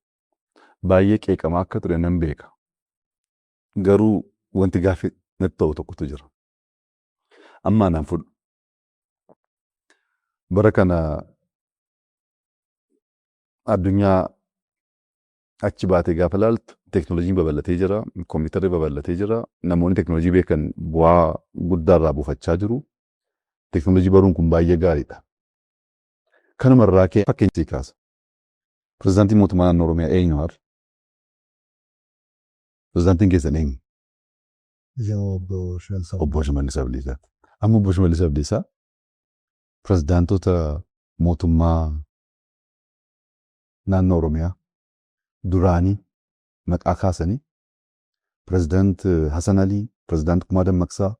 baay'ee qeeqamaa akka ture nan beeka. Garuu wanti gaaffii natti ta'u tokkotu jira. Amma anaan fudhu. Bara kana addunyaa achi baatee gaafa ilaaltu teeknooloojiin babal'atee jira, kompiitarri babal'atee jira, namoonni teeknooloojii beekan bu'aa guddaa irraa buufachaa jiru. Teeknooloojii baruun kun baay'ee gaariidha. Kanuma irraa ka'ee fakkeenya sii kaasa. Pirezidaantiin mootummaa naannoo Oromiyaa eenyu har'a? Pirezidaantiin keessan eenyu? Obbo Shimallis. Obbo Shimallis Abdiisaa. Amma Obbo Shimallis Abdiisaa pirezidaantota mootummaa naannoo Oromiyaa duraanii maqaa kaasanii Pirezidaant Hasan Alii, Pirezidaant Kumaa Dammaqsaa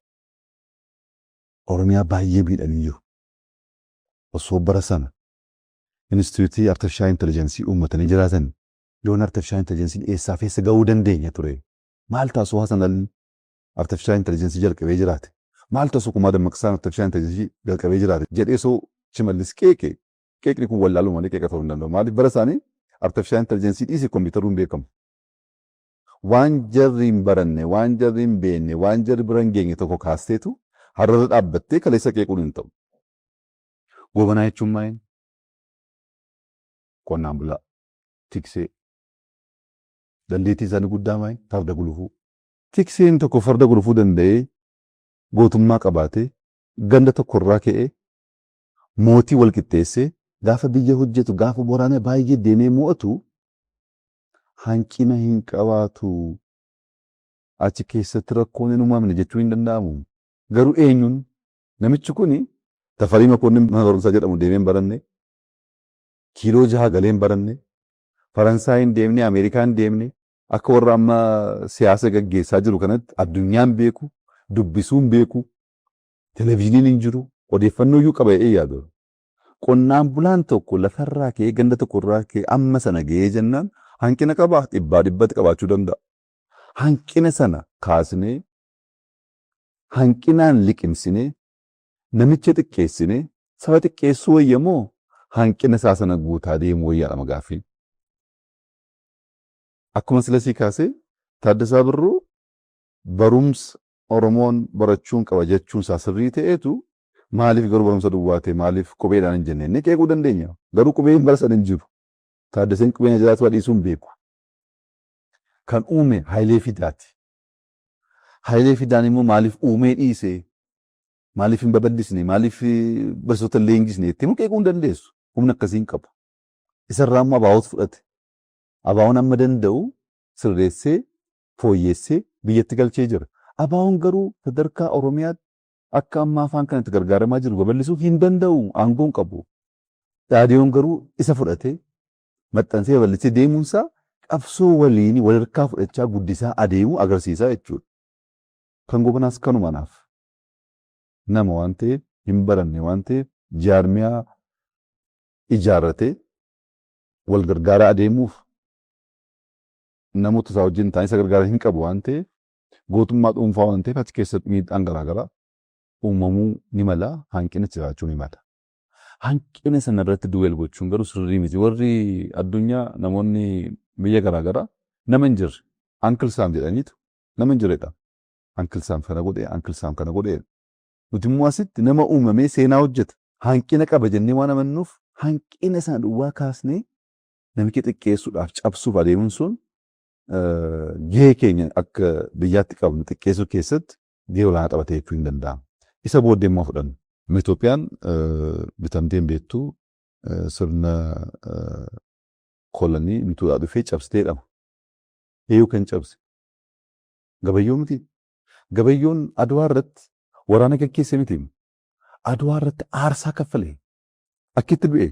Oromiyaa baay'ee miidhanii jiru. Osoo bara sana Inistituutii Artifishaal Intelligensii uummatanii jiraatan yoon Artifishaal Intelligensiin eessaaf eessa ga'uu dandeenya ture. Maal taasisuu Hasan Alii Artifishaal Intelligensii jalqabee jiraate? Maal taasisuu Kumaa Dammaqsaan Artifishaal Intelligensii jalqabee jiraate? Jedhee osoo Shimallis qeeqe, qeeqni kun wallaaluu malee qeeqa ta'uu hin danda'u. Maaliif bara isaanii Artifishaal Intelligensii dhiisee kompiitaruu hin beekamu. Waan jarri hin baranne, waan jarri hin beekne, waan jarri bira hin geenye tokko kaasteetu har'arra dhaabbattee kaleessa qeequun hin ta'u. Gobanaa jechuun maali? Qonnaan bulaa, tiksee. Dandeettiin isaanii guddaa maali? Farda gulufuu. Tikseen tokko farda gulufuu danda'ee gootummaa qabaatee ganda tokkorraa ka'ee mootii wal qixxeessee gaafa biyya hojjetu, gaafa waraana baay'ee deemee mo'atu hanqina hin qabaatu. Achi keessatti rakkoon hin uumamne jechuun hin danda'amu. Garuu eenyuun namichi kuni Tafarii Makoonnin mana barumsaa jedhamu deemee hin baranne, kiiloo 6 galee hin baranne, Faransaay hin deemne, Ameerikaa hin deemne, akka warra amma siyaasa gaggeessaa jiru kanatti addunyaan beeku, dubbisuu hin beeku, televizyiiniin hin jiru, odeeffannoo iyyuu qaba jedhee yaadu. Qonnaan bulaan tokko lafarraa ka'ee ganda tokkorraa ka'ee amma sana ga'ee jennaan hanqina qabaa dhibbaa dhibbatti qabaachuu danda'a. Hanqina sana kaasnee hanqinaan liqimsinee namicha xiqqeessinee saba xiqqeessuu wayya moo hanqina isaa sana guutaa deemuu wayyaadha gaaffiin. Akkuma sila sii kaasee Taaddasaa Birruu barumsa Oromoon barachuun qaba jechuun isaa sirrii ta'eetu maaliif garuu barumsa duwwaa ta'e maaliif qubeedhaan hin jenne inni qeequu dandeenya. Garuu qubeen bara sana hin jiru. Taaddaseen qubeen jiraatu dhiisuu hin beeku. Kan uume Hayilee Fidaati. Hayilee Fidaan immoo maaliif uumee dhiise? Maaliif hin babal'isne? Maaliif barsiisota hin leenjisne? Jettee immoo qeequu hin dandeessu. Humna akkasii hin qabu. Isarraa immoo abaa'otu fudhate. Abaa'oon amma danda'u sirreessee fooyyessee biyyatti galchee jira. Abaa'oon garuu sadarkaa Oromiyaatti akka amma afaan kanatti gargaaramaa jiru babal'isuu hin danda'u. Aangoo hin qabu. Dhaadiyoon garuu isa fudhatee maxxansee babal'isee deemuunsaa qabsoo waliin walharkaa fudhachaa guddisaa adeemuu agarsiisaa jechuudha. Kan Gobanaas kanuma naaf. Nama waan ta'eef hin baranne waan ta'eef jaarmiyaa ijaarratee wal gargaaraa adeemuuf namoota isaa wajjin ta'anii isa gargaaran hin qabu waan ta'eef gootummaa dhuunfaa waan ta'eef achi keessatti miidhaan garaagaraa uumamuu ni mala, hanqinni jiraachuu ni mala. Hanqina sana irratti duweel gochuun garuu sirrii miti. Warri addunyaa namoonni biyya garaagaraa nama hin jirre Uncle Sam jedhaniitu nama hin jirredha. Uncle Sam kana godhe, Uncle Sam kana godhe. Nuti immoo asitti nama uumamee seenaa hojjeta. Hanqina qaba jennee waan amannuuf hanqina sana duwwaa kaasnee namicha xiqqeessuudhaaf cabsuuf adeemuun sun gahee keenya akka biyyaatti qabnu xiqqeessuu keessatti gahee olaanaa taphatee jechuu hin danda'amu. Isa booddee immoo fudhannu. Itoophiyaan bitamtee hin beektu, sirna kolonii bituudhaa dhufee cabsitee jedhama. Eenyu kan cabse? Gabayyoo miti. Gabayyoon Adwaa irratti waraana gaggeesse miti. Adwaa irratti aarsaa kaffale. Akkitti du'e.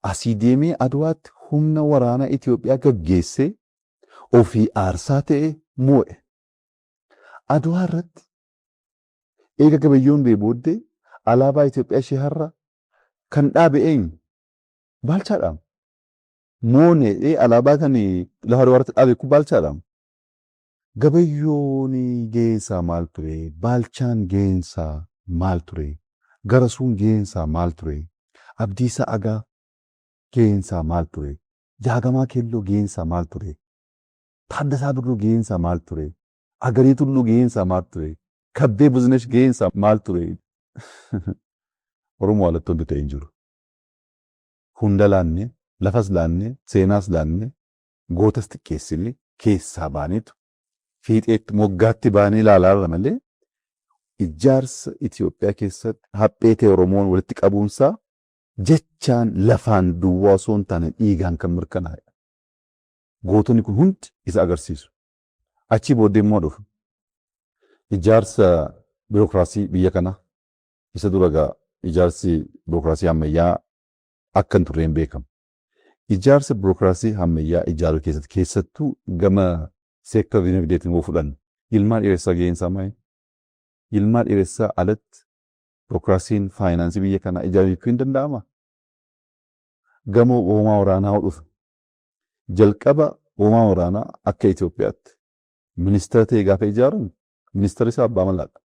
Asii deemee Adwaatti humna waraanaa Itoophiyaa gaggeessee ofii aarsaa ta'e moo'e. Adwaa irratti eega Gabayyoon du'e booddee alaabaa Itoophiyaa ishee har'a kan dhaabe eenyu? Baalchaadha. Moonee alaabaa kan lafa Adwaa irratti dhaabe kun Baalchaadha. Gabayyoon gaheensaa maal ture? Baalchaan gaheensaa maal ture? Garasuun gaheensaa maal ture? Abdiisaa Agaa gaheensaa maal ture? Jaagamaa Keelloo gaheensaa maal ture? Taaddasaa Birruu gaheensaa maal ture? Agarii Tulluu gaheensaa maal ture? Kabbee Buzinesh gaheensaa maal ture? Oromoo alatti wanti ta'e hin jiru. Hunda laanne, lafas laanne, seenaas laanne, gootas xiqqeessine keessaa baaneetu fiixeetti moggaatti baanee ilaalaa irra malee, ijaarsa Itoophiyaa keessatti haphee ta'e Oromoon walitti qabuunsaa jechaan lafaan duwwaa osoo hin taane dhiigaan kan mirkanaa'e. Gootonni kun hundi isa agarsiisu. Achii booddee immoo dhufu. Ijaarsa biirokiraasii biyya kanaa isa dura egaa ijaarsi biirokiraasii ammayyaa akka hin turreen beekama. Ijaarsa biirokiraasii ammayyaa ijaaruu keessatti, keessattuu gama seektara dinagdeetiin yoo fudhanne, Yilmaa Dheeressaa gaheen isaa maali? Yilmaa Dheeressaa alatti biirokiraasiin faayinaansii biyya kanaa ijaaruu jechuu hin danda'amaa? Gama hoomaa waraanaa yoo dhufe, jalqaba hoomaa waraanaa akka Itoophiyaatti ministeera ta'e gaafa ijaaramu ministeerri isaa abbaa malaadha.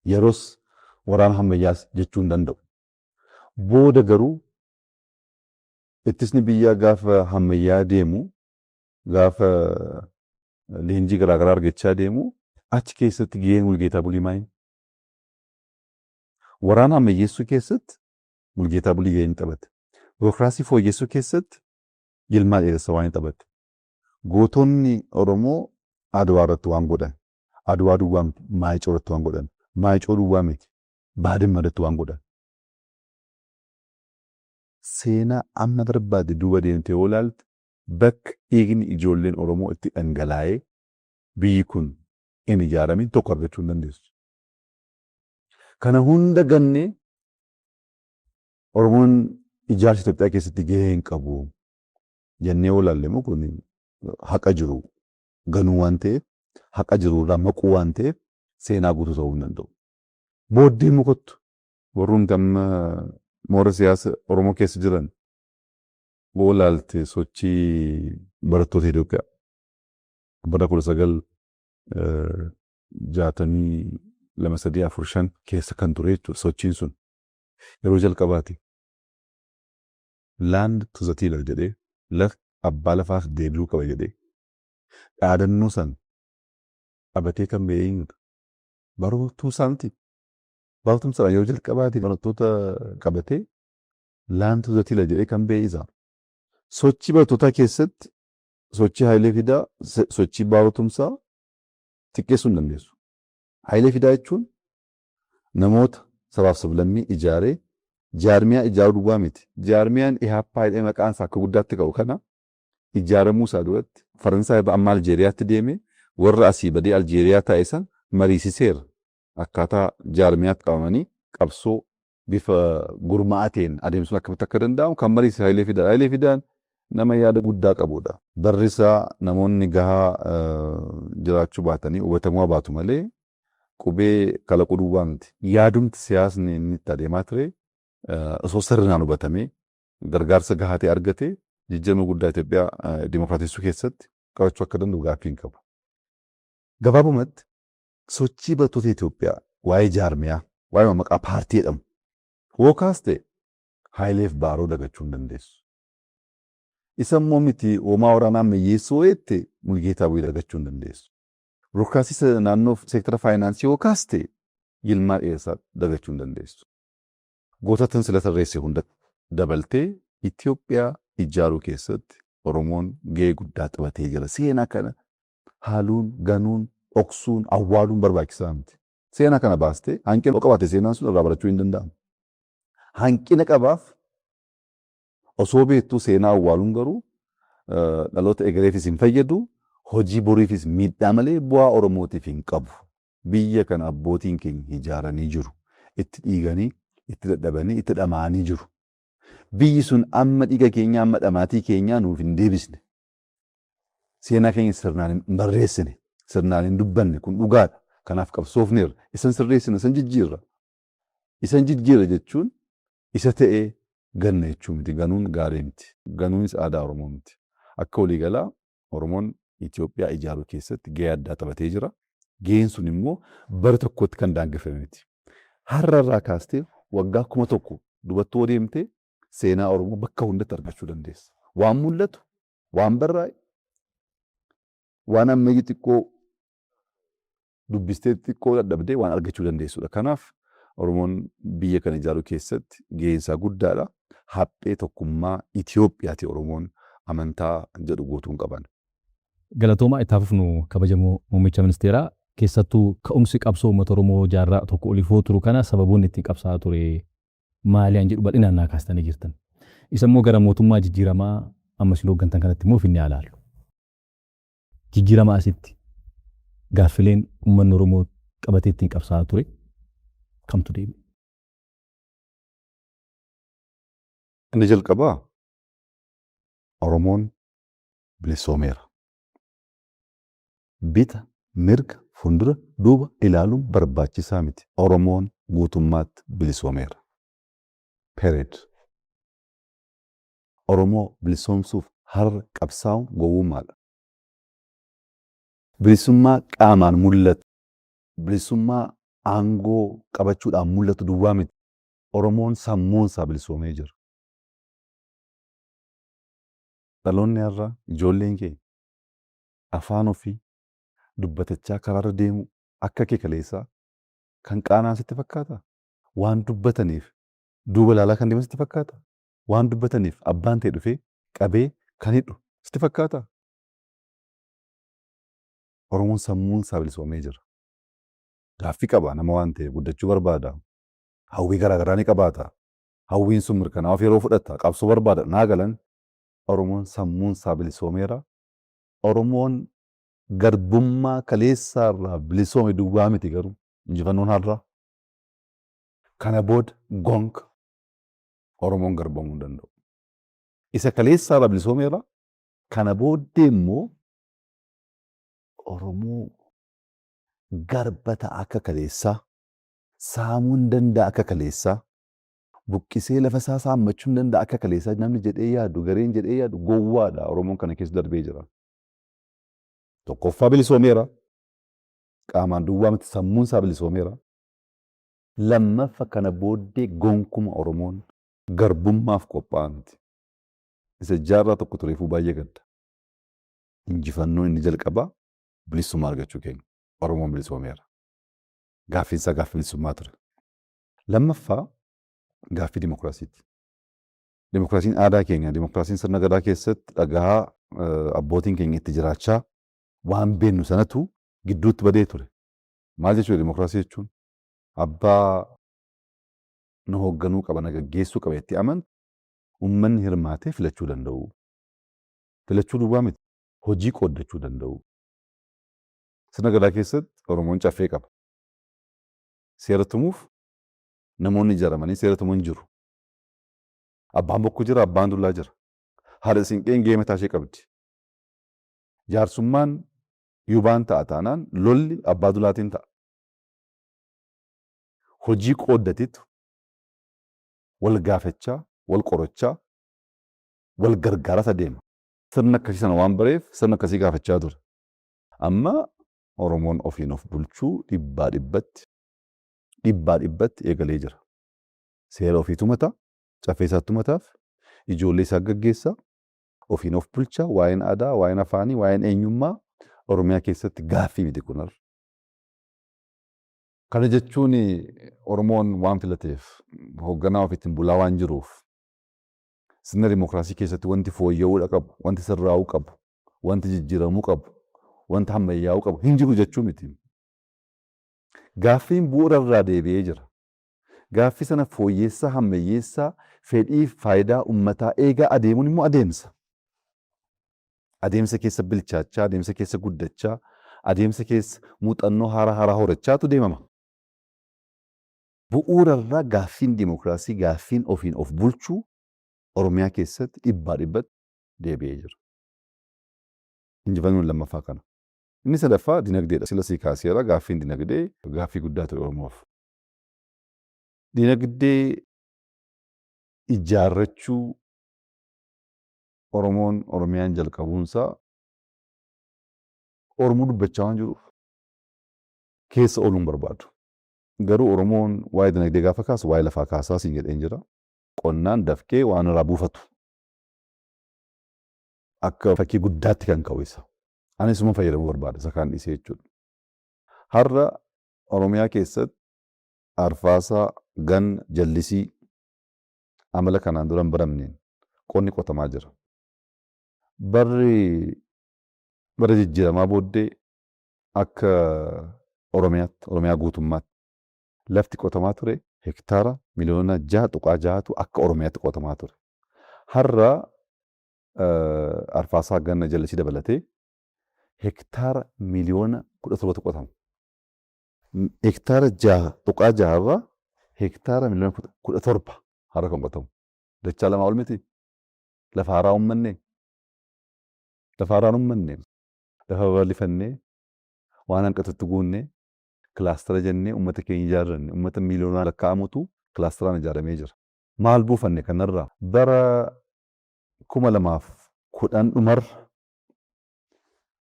Yeroos waraana ammayyaas jechuu hin danda'u. Booda garuu ittisni biyyaa gaafa ammayyaa deemu, gaafa leenjii garaagaraa argachaa deemu, achi keessatti gaheen Mulgeetaa Bulii maali? Waraana ammayyeessuu keessatti Mulgeetaa Bulii gaheen taphate. Biirokiraasii fooyyessuu keessatti Yilmaa Dheeressaa waan taphate. Gootonni Oromoo Adwaa irratti waan godhan. Adwaa duwwaa miti, Maayicoo irratti waan godhan. Maayicoo duwwaa miti, Baadimma irratti waan godhan. Seenaa amma barbaade duuba deemtee yoo ilaalte, bakka dhiigni ijoolleen Oromoo itti dhangalaa'ee biyyi kun hin ijaaramin tokko argachuu hin dandeessu. Kana hunda gannee Oromoon ijaarsa Itoophiyaa keessatti gahee hin qabu jennee yoo ilaalle immoo, kun haqa jiru ganuu waan ta'eef, haqa jiru irraa maquu waan ta'eef, seenaa guutuu ta'uu hin danda'u. Booddee immoo kottu, warrumti amma moora siyaasa Oromoo keessa jiran yoo ilaalte, sochii barattoota Itoophiyaa bara 1962, 3, 4, 5 keessa kan ture jechuudha. Sochiin sun yeroo jalqabaati. "Land to the tiller" jedhee, lafti abbaa lafaaf deebi'uu qaba jedhee dhaadannoo san qabatee kan ba'e eenyudha? Baaroo Tumsaa miti. Baaroo Tumsaadhaan yeroo jalqabaati barattoota qabatee "Land to the tiller" jedhee kan ba'e isa. Sochii barattootaa keessatti sochii Hayilee Fidaa, sochii Baaroo Tumsaa xiqqeessuu hin dandeessu. Hayilee Fidaa jechuun namoota sabaaf sablammii ijaaree jaarmiyaa ijaaruu duwwaa miti. Jaarmiyaan Ihaappaa jedhee maqaan isaa akka guddaatti ka'u kana ijaaramuu isaa duratti Faransaay irraa amma Aljeeriyaatti deemee warra asii badee Aljeeriyaa taa'e san mariisiseera. Akkaataa jaarmiyaatti qabamanii qabsoo bifa gurmaa'aa ta'een adeemsisuun akkamitti akka danda'amu kan mariisise Hayilee Fidaadha. Hayilee Fidaan nama yaada guddaa qabudha. Barri isaa namoonni gahaa jiraachuu baatanii hubatamuu baatu malee, qubee kalaquu duwwaa miti. Yaadumti siyaasni inni itti adeemaa ture osoo sirnaan hubatamee gargaarsa gahaa ta'e argate, jijjiirama guddaa Itoophiyaa dimokiraatessuu keessatti qabachuu akka danda'u gaaffii hin qabu. Gabaabumatti, sochii barattoota Itoophiyaa, waa'ee jaarmiyaa, waa'ee maqaa paartii jedhamu hookaas ta'e, Hayileef Baaroo dagachuu hin dandeessu. Isa immoo miti, hoomaa waraanaa ammayyeessuu jette, Mulgeetaa Bu'ii dagachuu hin dandeessu. Biirokiraasii naannoo seektara faayinaansii hookaas ta'e, Yilmaa Dheeressaa dagachuu hin dandeessu. Gootatan sila tarreesse hunda dabaltee Itoophiyaa ijaaruu keessatti Oromoon gahee guddaa taphatee jira. Seenaa kana haaluun, ganuun, dhoksuun, awwaaluun barbaachisaa miti. Seenaa kana baastee hanqina yoo qabaate seenaan sun irraa barachuu hin danda'amu. Hanqina qabaaf osoo beektuu seenaa awwaaluun garuu dhaloota egereefis hin fayyadu, hojii boriifis miidhaa malee bu'aa Oromootiif hin qabu. Biyya kana abbootiin keenya ijaaranii jiru. Itti dhiiganii, itti dadhabanii, itti dhama'anii jiru. Biyyi sun amma dhiiga keenyaa, amma dhamaatii keenyaa nuuf hin deebisne. Seenaa keenya sirnaan hin barreessine, sirnaan hin dubbanne kun dhugaadha. Kanaaf qabsoofneerra. Isan sirreessina, isan jijjiirra. Isan jijjiirra jechuun isa ta'ee ganna jechuu miti. Ganuun gaarii miti. Ganuunis aadaa Oromoo miti. Akka waliigalaa Oromoon Itoophiyaa ijaaruu keessatti gahee addaa taphatee jira. Gaheen sun immoo bara tokkotti kan daangeffame miti. Har'a irraa kaastee waggaa 1000 duubatti yoo deemte seenaa Oromoo bakka hundatti argachuu dandeessa. Waan mul'atu, waan barraa'e, waan ammayyi xiqqoo dubbistee xiqqoo dadhabdee waan argachuu dandeessudha. Kanaaf Oromoon biyya kana ijaaruu keessatti gaheen isaa guddaadha. Haphee tokkummaa Itoophiyaati Oromoon amantaa jedhu guutuun qaban. Galatoomaa itti haa fufnu kabajamoo muummicha ministeeraa. Keessattuu ka'umsi qabsoo uummata Oromoo jaarraa tokko oliif hoo turu kana sababoonni ittiin qabsaa'aa ture maali an jedhu bal'inaan naa kaastanii jirtan. Isa immoo gara mootummaa jijjiiramaa amma isin hooggantan kanatti immoo finnee haa laallu. Jijjiiramaa asitti gaaffileen uummanni Oromoo qabatee ittiin qabsaa'aa ture kamtu deebi'e? Inni jalqabaa Oromoon bilisoomeera. Bita, mirga, fuuldura, duuba ilaaluun barbaachisaa miti. Oromoon guutummaatti bilisoomeera. Period. Oromoo bilisoomsuuf har'a qabsaa'uun gowwummaadha. Bilisummaa qaamaan mul'atu, bilisummaa aangoo qabachuudhaan mul'atu duwwaa miti. Oromoon sammuun isaa bilisoomee jira. Dhaloonni har'aa ijoolleen keenya afaan ofii dubbatachaa karaarra deemuu akka kee kaleessaa kan qaana'an sitti fakkaataa? Waan dubbataniif duuba ilaalaa kan deeman sitti fakkaataa? Waan dubbataniif abbaan ta'e dhufee qabee kan hidhu sitti fakkaataa? Oromoon sammuun isaa bilisoomee jira. Gaaffii qaba nama waan ta'eef guddachuu barbaada. Hawwii garaagaraa ni qabaata. Hawwiin sun mirkanaa'uuf yeroo fudhata. Qabsoo barbaada. Naa galan Oromoon sammuun isaa bilisoomeera. Oromoon garbummaa kaleessaa irraa bilisoome duwwaa miti garuu injifannoon har'aa. Kana booda gonka Oromoon garboomuu hin danda'u. Isa kaleessaa irraa bilisoomeera. Kana booddee immoo Oromoo garba ta'a akka kaleessaa, saamuu hin danda'a akka kaleessaa, buqqisee lafa isaa saammachuu hin danda'a akka kaleessaa namni jedhee yaadu, gareen jedhee yaadu gowwaadha. Oromoon kana keessa darbee jira. Tokkoffaa bilisoomeera. Qaamaan duwwaa miti sammuun isaa bilisoomeera. Lammaffa kana booddee gonkuma Oromoon garbummaaf qophaa'aa miti. Isa jaarraa tokko tureefuu baay'ee gadda. Injifannoon inni jalqabaa bilisummaa argachuu keenya. Oromoon bilisoomeera. Gaaffiin isaa gaaffii bilisummaa ture. Lammaffaa gaaffii dimokiraasiiti. Dimokiraasiin aadaa keenya, dimokiraasiin sirna gadaa keessatti dhagahaa abbootiin keenya itti jiraachaa waan beennu sanatu gidduutti badee ture. Maal jechuudha dimokiraasii jechuun? Abbaa nu hoogganuu qaba, na gaggeessuu qaba jettee amantu uummanni hirmaatee filachuu danda'u. Filachuu duwwaa miti, hojii qooddachuu danda'u. Sirna gadaa keessatti Oromoon caffee qaba. Seera tumuuf namoonni ijaaramanii seera tuman jiru. Abbaan bokkuu jira, abbaan dullaa jira. Haadha siinqeen gahee mataa ishee qabdi. Jaarsummaan yubaan ta'a taanaan lolli abbaa dulaatiin ta'a. Hojii qooddatetu wal gaafachaa, wal qorachaa, wal gargaaraas adeema. Sirna akkasii sana waan bareef sirna akkasii gaafachaa ture. Amma Oromoon ofiin of bulchuu dhibbaa dhibbatti dhibbaa dhibbatti eegalee jira. Seera ofii tumata, caffee isaa tumataaf, ijoollee isaa gaggeessa, ofiin of bulcha, waa'een aadaa, waa'een afaanii, waa'een eenyummaa Oromiyaa keessatti gaaffii miti kun har'a. Kana jechuun Oromoon waan filateef hoogganaa ofiitiin bulaa waan jiruuf sirna dimokiraasii keessatti wanti fooyya'uudha qabu, wanti sirraa'uu qabu, wanti jijjiiramuu qabu, wanti ammayyaa'uu qabu hin jiru jechuu miti. Gaaffiin bu'uura irraa deebi'ee jira. Gaaffii sana fooyyeessaa, hammayyeessaa, fedhii fi faayidaa uummataa eegaa adeemuun immoo adeemsa. Adeemsa keessa bilchaachaa, adeemsa keessa guddachaa, adeemsa keessa muuxannoo haaraa haaraa horachaatu deemama. Bu'uura irraa gaaffiin dimokiraasii, gaaffiin ofiin of bulchuu Oromiyaa keessatti dhibbaa dhibbatti deebi'ee jira. Injifannoon lammaffaa kana. Inni sadaffaa dinagdeedha. Sila sii kaaseera, gaaffiin dinagdee gaaffii guddaa ture Oromoof. Dinagdee ijaarrachuu Oromoon Oromiyaan jalqabuunsaa Oromoo dubbachaa waan jiruuf keessa ooluu hin barbaadu. Garuu Oromoon waa'ee dinagdee gaafa kaasu waa'ee lafaa kaasaa siin jedheen jira. Qonnaan dafqee waan irraa buufatu. Akka fakkii guddaatti kan ka'u isa. Ani isuma fayyadamuu barbaada isa kaan dhiisee jechuudha. Har'a Oromiyaa keessatti arfaasaa, ganna, jallisii amala kanaan dura hin baramneen qonni qotamaa jira. Barri bara jijjiiramaa booddee akka Oromiyaatti, Oromiyaa guutummaatti lafti qotamaa ture hektaara miliyoona 6.6tu akka Oromiyaatti qotamaa ture. Har'a arfaasaa, ganna, jallisii dabalatee hektaara miliyoona 17tu qotama. Hektaara 6.6 irraa hektaara miliyoona 17 har'a kan qotamu. Dachaa lamaa ol miti. Lafa haaraa uummanne. Lafa haaraan uummanne. Lafa babal'ifannee waan hanqatutti guunnee kilaastara jennee uummata keenya ijaarranne, uummata miiliyoonaan lakkaa'amutu kilaastaraan ijaaramee jira. Maal buufanne kanarraa? Bara 2010 dhumarra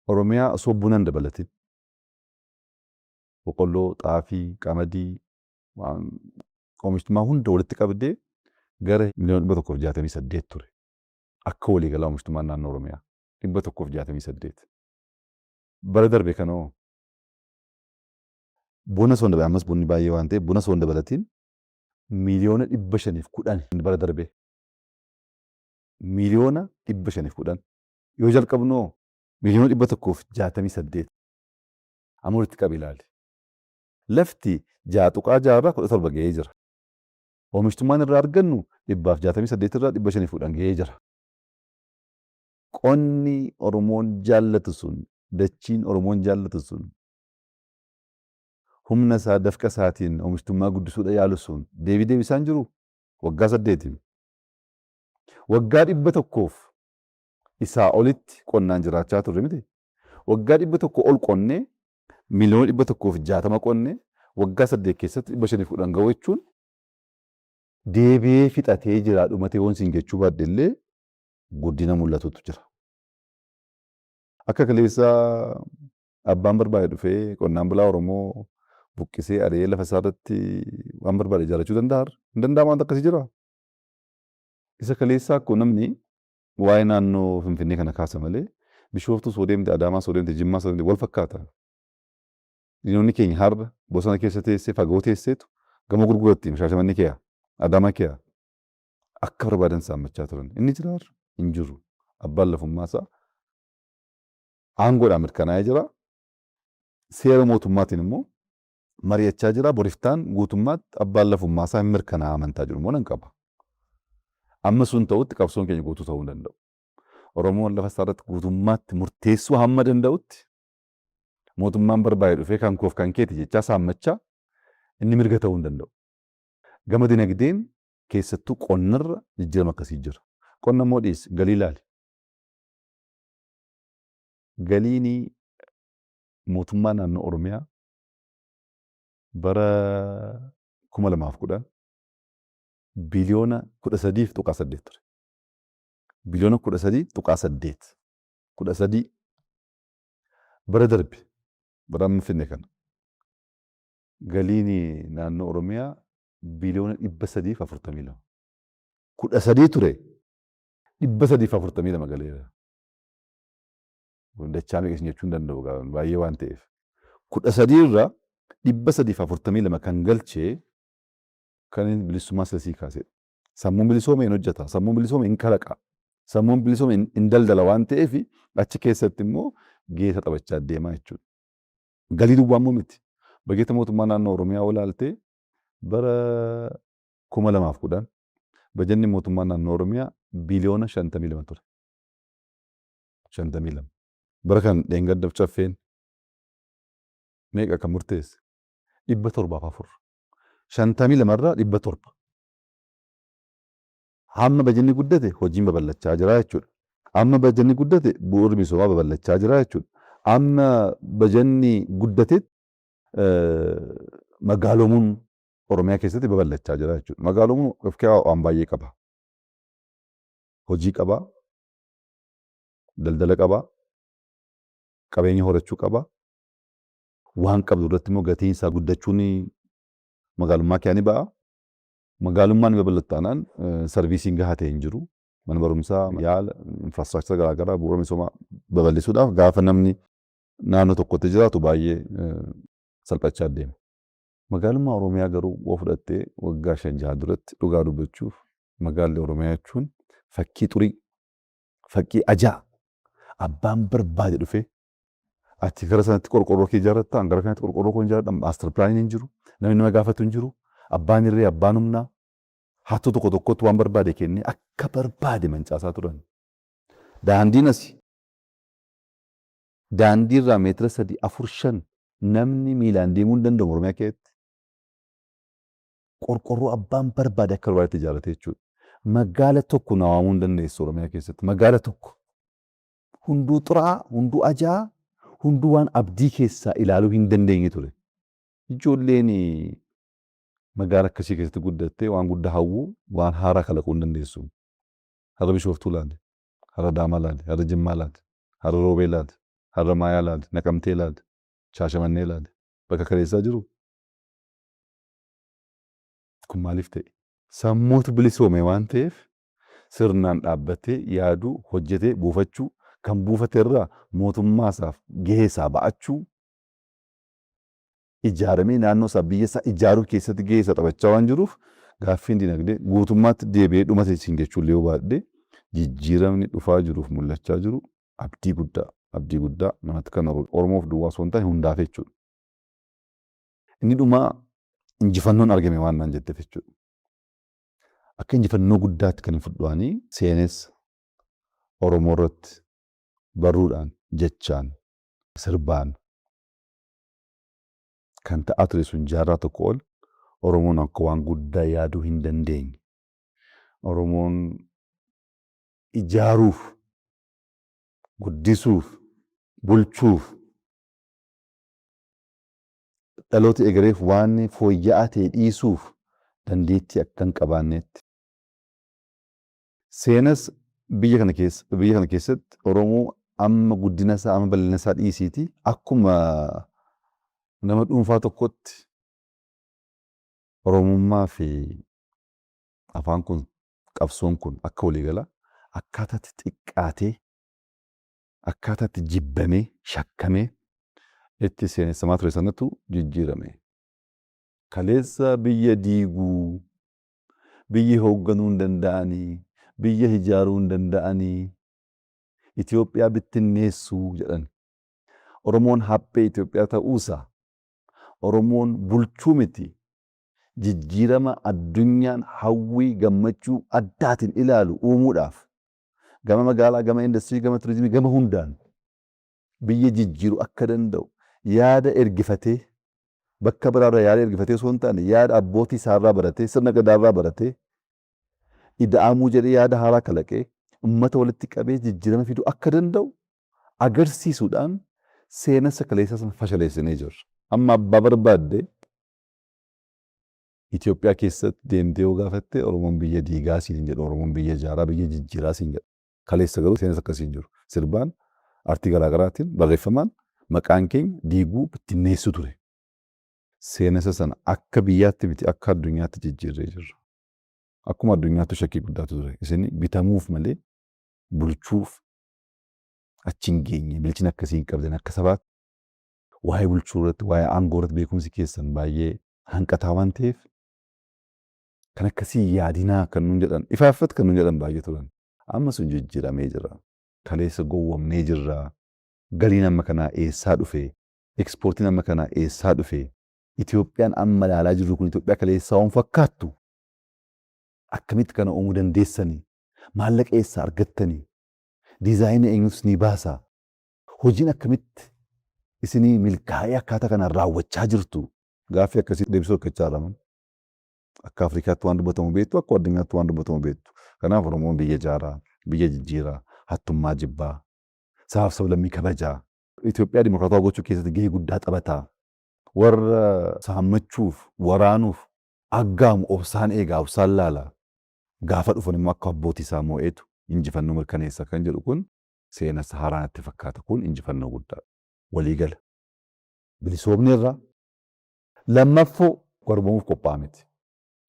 Oromiyaa osoo buna hin dabalatin boqqolloo, xaafii, qamadii, waan oomishtummaa hunda walitti qabdee gara miliyoona 168 ture. Akka waliigalaa oomishtummaan naannoo Oromiyaa 168. Bara darbe kanoo buna osoo hin dabalatin, ammas bunni baay'ee waan ta'eef buna osoo hin dabalatin miliyoona 510 bara darbe. Miliyoona 510. Yoo jalqabnu hoo miliyoona 168. Amma walitti qabi ilaali. Lafti 6.6 irraa 17 ga'ee jira. Oomishtummaan irraa argannu 168 irraa 510 ga'ee jira. Qonni Oromoon jaallatu sun, dachiin Oromoon jaallatu sun, humna isaa dafqa isaatiin oomishtummaa guddisuudha yaalu sun deebii deebisaa hin jiru waggaa saddeetiin. Waggaa 100f isaa olitti qonnaan jiraachaa turre miti. Waggaa 100 ol qonnee miliyoona 160 qonnee waggaa 8 keessatti 510 ga'uu jechuun deebi'ee fixatee jira, dhumatee yoon siin jechuu baadhe illee guddina mul'atutu jira. Akka kaleessaa abbaan barbaade dhufee qonnaan bulaa Oromoo buqqisee ari'ee lafa isaa irratti waan barbaade ijaarrachuu danda'a har'a? Hin danda'amu, wanta akkasii jira. Isa kaleessaa akkoo namni waa'ee naannoo Finfinnee kana kaasa malee Bishooftuu soo deemte, Adaamaa soo deemte, Jimmaa soo deemte wal fakkaata. Diinonni keenya har'a bosona keessa teessee fagoo teesseetu gamoo gurguratti Shaashamannee keeya, Adaamaa keeya. Akka barbaadan saammachaa turan. Inni jira har'a? Hin jiru. Abbaan lafummaa isaa aangoodhaan mirkanaa'ee jira. Seera mootummaatiin immoo mari'achaa jira. Boriftaan guutummaatti abbaan lafummaa isaa hin mirkanaa'a amantaa jedhu immoo nan qaba. Amma sun ta'utti qabsoon keenya guutuu ta'uu hin danda'u. Oromoon lafa isaa irratti guutummaatti murteessuu hamma danda'utti mootummaan barbaade dhufee kan koof kan keeti jechaa saammachaa inni mirga ta'uu hin danda'u. Gama dinagdeen keessattuu qonnarra jijjiirama akkasii jira. Qonna immoo dhiisi, galii ilaali. Galiin mootummaa naannoo Oromiyaa bara 2010 biliyoona 13.8 ture. Biliyoona 13.8. 13 bara darbe, bara amma finne kana galiin naannoo Oromiyaa biliyoona 342. 13 ture, 342 galeera. Kun dachaa meeqa isin jechuu hin danda'u baay'ee waan ta'eef. 13 irraa 342 kan galchee kan inni bilisummaa sila sii kaasedha. Sammuun bilisoome hin hojjeta, sammuun bilisoome hin kalaqa, sammuun bilisoome hin daldala waan ta'eef achi keessatti immoo geeta taphachaa deemaa jechuudha. Galii duwwaa immoo miti. Bajeta mootummaa naannoo Oromiyaa yoo ilaalte, bara 2010 bajanni mootummaa naannoo Oromiyaa biliyoona 52 ture. 52. Bara kan dheengaddaaf caffeen meeqa kan murteesse? 704. 52rraa 700. Hamma bajanni guddate hojiin babal'achaa jira jechuudha. Amma bajanni guddate bu'uurri misoomaa babal'achaa jira jechuudha. Amma bajanni guddate magaalomuun Oromiyaa keessatti babal'achaa jira jechuudha. Magaalomuun of keessaa waan baay'ee qaba. Hojii qaba, daldala qaba, qabeenya horachuu qaba. Waan qabdu irratti immoo gatiin isaa guddachuun magaalummaa kee ni ba'a. Magaalummaan babal'atu taanaan serviceiin gahaa ta'e hin jiru. Mana barumsaa, yaala, infrastructure garaagaraa, bu'uura misoomaa babal'isuudhaaf gaafa namni naannoo tokkotti jiraatu baay'ee salphachaa deema. Magaalummaa Oromiyaa garuu yoo fudhattee, waggaa 5-6 duratti, dhugaa dubbachuuf, magaalli Oromiyaa jechuun fakkii xurii, fakkii ajaa, abbaan barbaade dhufee ati gara sanatti qorqorroo kee ijaarratta, gara kanatti qorqorroo koo ijaaradha, master planiin hin jiru, namni nama gaafatu hin jiru, abbaan irree, abbaan humnaa, hattuu tokko tokkotti waan barbaade kennee akka barbaade mancaasaa turan. Daandiin asi daandii irraa meetira 3, 4, 5 namni miilaan deemuu hin danda'u Oromiyaa keessatti. Qorqorroo abbaan barbaade akka barbaadetti ijaarrate jechuudha. Magaala tokko na waamuu hin dandeessu Oromiyaa keessatti. Magaala tokko. Hunduu xuraa'aa, hunduu ajaa'aa, hunduu waan abdii keessaa ilaaluu hin dandeenye ture. Ijoolleen magaala akkasii keessatti guddattee waan guddaa hawwuu, waan haaraa kalaquu hin dandeessu. Har'a Bishooftuu laali, har'a Adaamaa laali, har'a Jimmaa laali, har'a Roobee laali, har'a Maayaa laali, Naqamtee laali, Shaashamannee laali. Bakka kaleessaa jiru. Kun maaliif ta'e? Sammuutu bilisoome waan ta'eef sirnaan dhaabbatee yaaduu, hojjetee buufachuu, kan buufate irraa mootummaa isaaf gahee isaa ba'achuu, ijaaramee naannoo isaa, biyya isaa ijaaruu keessatti gahee isaa taphachaa waan jiruuf, gaaffiin dinagdee guutummaatti deebi'ee dhumate siin jechuun yoo baadhee, jijjiiramni dhufaa jiruuf mul'achaa jiru abdii guddaa, abdii guddaa namatti kan Oromoof duwwaa osoo hin taane hundaaf jechuudha. Inni dhumaa injifannoon argame waan naan jetteef jechuudha. Akka injifannoo guddaatti kan hin fudhuanii seenessa Oromoo irratti barruudhaan, jechaan, sirbaan kan ta'aa ture sun, jaarraa tokko ol Oromoon akka waan guddaa yaaduu hin dandeenye, Oromoon ijaaruuf, guddisuuf, bulchuuf, dhaloota egereef waan fooyya'aa ta'e dhiisuuf dandeettii akka hin qabaannetti. Seenas biyya kana keessatti Oromoo amma guddina isaa, amma bal'ina isaa dhiisiiti, akkuma nama dhuunfaa tokkotti Oromummaa fi afaan kun, qabsoon kun akka waliigalaa akkaataatti xiqqaatee, akkaataatti jibbamee, shakkamee itti seenessamaa ture sanatu jijjiirame. Kaleessa biyya diiguu, biyya hoogganuu hin danda'anii, biyya ijaaruu hin danda'anii, Itoophiyaa bittinneessuu jedhan. Oromoon haphee Itoophiyaa ta'uusaa, Oromoon bulchuu miti, jijjiirama addunyaan hawwii gammachuu addaatiin ilaalu uumuudhaaf gama magaalaa, gama industirii, gama turizimii, gama hundaan biyya jijjiiru akka danda'u, yaada ergifatee bakka biraarraa yaada ergifatee osoo hin taane, yaada abbootii isaarraa baratee, sirna gadaarraa baratee, ida'amuu jedhee yaada haaraa kalaqee ummata walitti qabee jijjiirama fiduu akka danda'u agarsiisuudhaan seenessa kaleessaa sana fashaleessinee jirra. Amma abbaa barbaadde Itoophiyaa keessatti deemtee yoo gaafatte, Oromoon biyya diigaa siin hin jedhu, Oromoon biyya ijaaraa, biyya jijjiiraa siin jedha. Kaleessa garuu seenessa akkasii hin jiru. Sirbaan, aartii garaagaraatiin, barreeffamaan maqaan keenya diiguu, bittinneessuu ture. Seenessa sana akka biyyaatti miti, akka addunyaatti jijjiirree jirra. Akkuma addunyaatti shakkii guddaatu ture. Isin bitamuuf malee bulchuuf achi hin geenye. Bilchina akkasii hin qabdan akka sabaatti. Waa'ee bulchuu irratti, waa'ee aangoo irratti beekumsi keessan baay'ee hanqataa waan ta'eef kan akkasii yaadinaa kan nuun jedhan, ifaaffat kan nuun jedhan baay'ee turan. Amma sun jijjiiramee jira. Kaleessa gowwomnee jirra. Galiin amma kanaa eessaa dhufe? Ekspoortiin amma kanaa eessaa dhufe? Biyya Itoophiyaan amma ilaalaa jirru kun Itoophiyaa kaleessaa waan fakkaattu akkamitti kana uumuu dandeessanii? Maallaqa eessaa argattanii? Diizaayinii eenyutu isinii baasaa? Hojiin akkamitti isinii milkaa'ee akkaataa kanaan raawwachaa jirtu? Gaaffii akkasii deebisuu rakkachaa jirra. Akka Afrikaatti waan dubbatamu beektu, akka addunyaatti waan dubbatamu beektu. Kanaaf Oromoon biyya ijaaraa, biyya jijjiiraa, hattummaa jibbaa, sabaaf sablammii kabajaa, Itoophiyaa dimokiraatawaa gochuu keessatti gahee guddaa taphataa. Warra saammachuuf, waraanuuf aggaamu obsaan eegaa, obsaan laala. Gaafa dhufan immoo akka abbootii isaa moo'eetu injifannoo mirkaneessa kan jedhu kun seenessa haaraa natti fakkaata. Kun injifannoo guddaadha. Waliigala. Bilisoomni irraa lammaffoo garboomuuf qophaa'aa miti.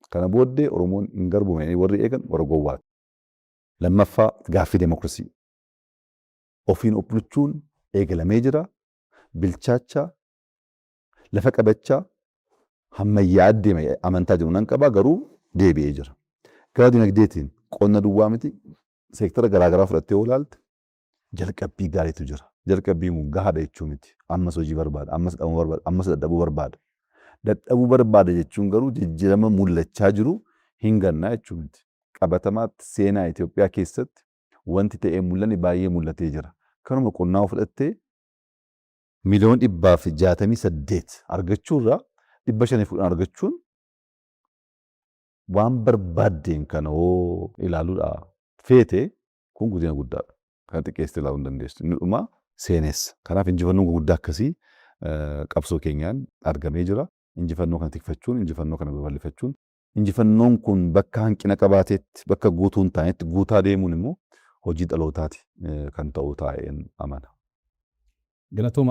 Kana booddee Oromoon hin garboomne warri eegan warra gowwaati. Lammaffaa gaaffii demokiraasii. Ofiin of bulchuun eegalamee jira. Bilchaachaa, lafa qabachaa, hammayyaa deema amantaa jiru nan qaba garuu deebi'ee jira. Gara dinagdeetiin qonna duwwaa miti seektara garaagaraa fudhattee yoo ilaalte jalqabbii gaariitu jira. Jalqabbiin kun gahaadha jechuu miti. Ammas hojii barbaada, ammas dhabuu barbaada, ammas dadhabuu barbaada. Dadhabuu barbaada jechuun garuu jijjiirama mul'achaa jiru hin gannaa jechuu miti. Qabatamaatti seenaa Itoophiyaa keessatti wanti ta'ee mul'anne baay'ee mul'atee jira. Kanuma qonnaa fudhattee 168,000,000 argachuurraa 510 argachuun waan barbaaddeen kana hoo ilaaluudha feete kun guddina guddaadha. Kana xiqqeessitee ilaaluu hin dandeessu. Inni dhumaa seenessa. Kanaaf injifannoon gurguddaa akkasii qabsoo keenyaan argamee jira. Injifannoo kana tikfachuun, injifannoo kana babal'ifachuun, injifannoon kun bakka hanqina qabaatetti, bakka guutuu hin taanetti guutaa deemuun immoo hojii dhalootaati kan ta'u taa'een amana. Galatooma.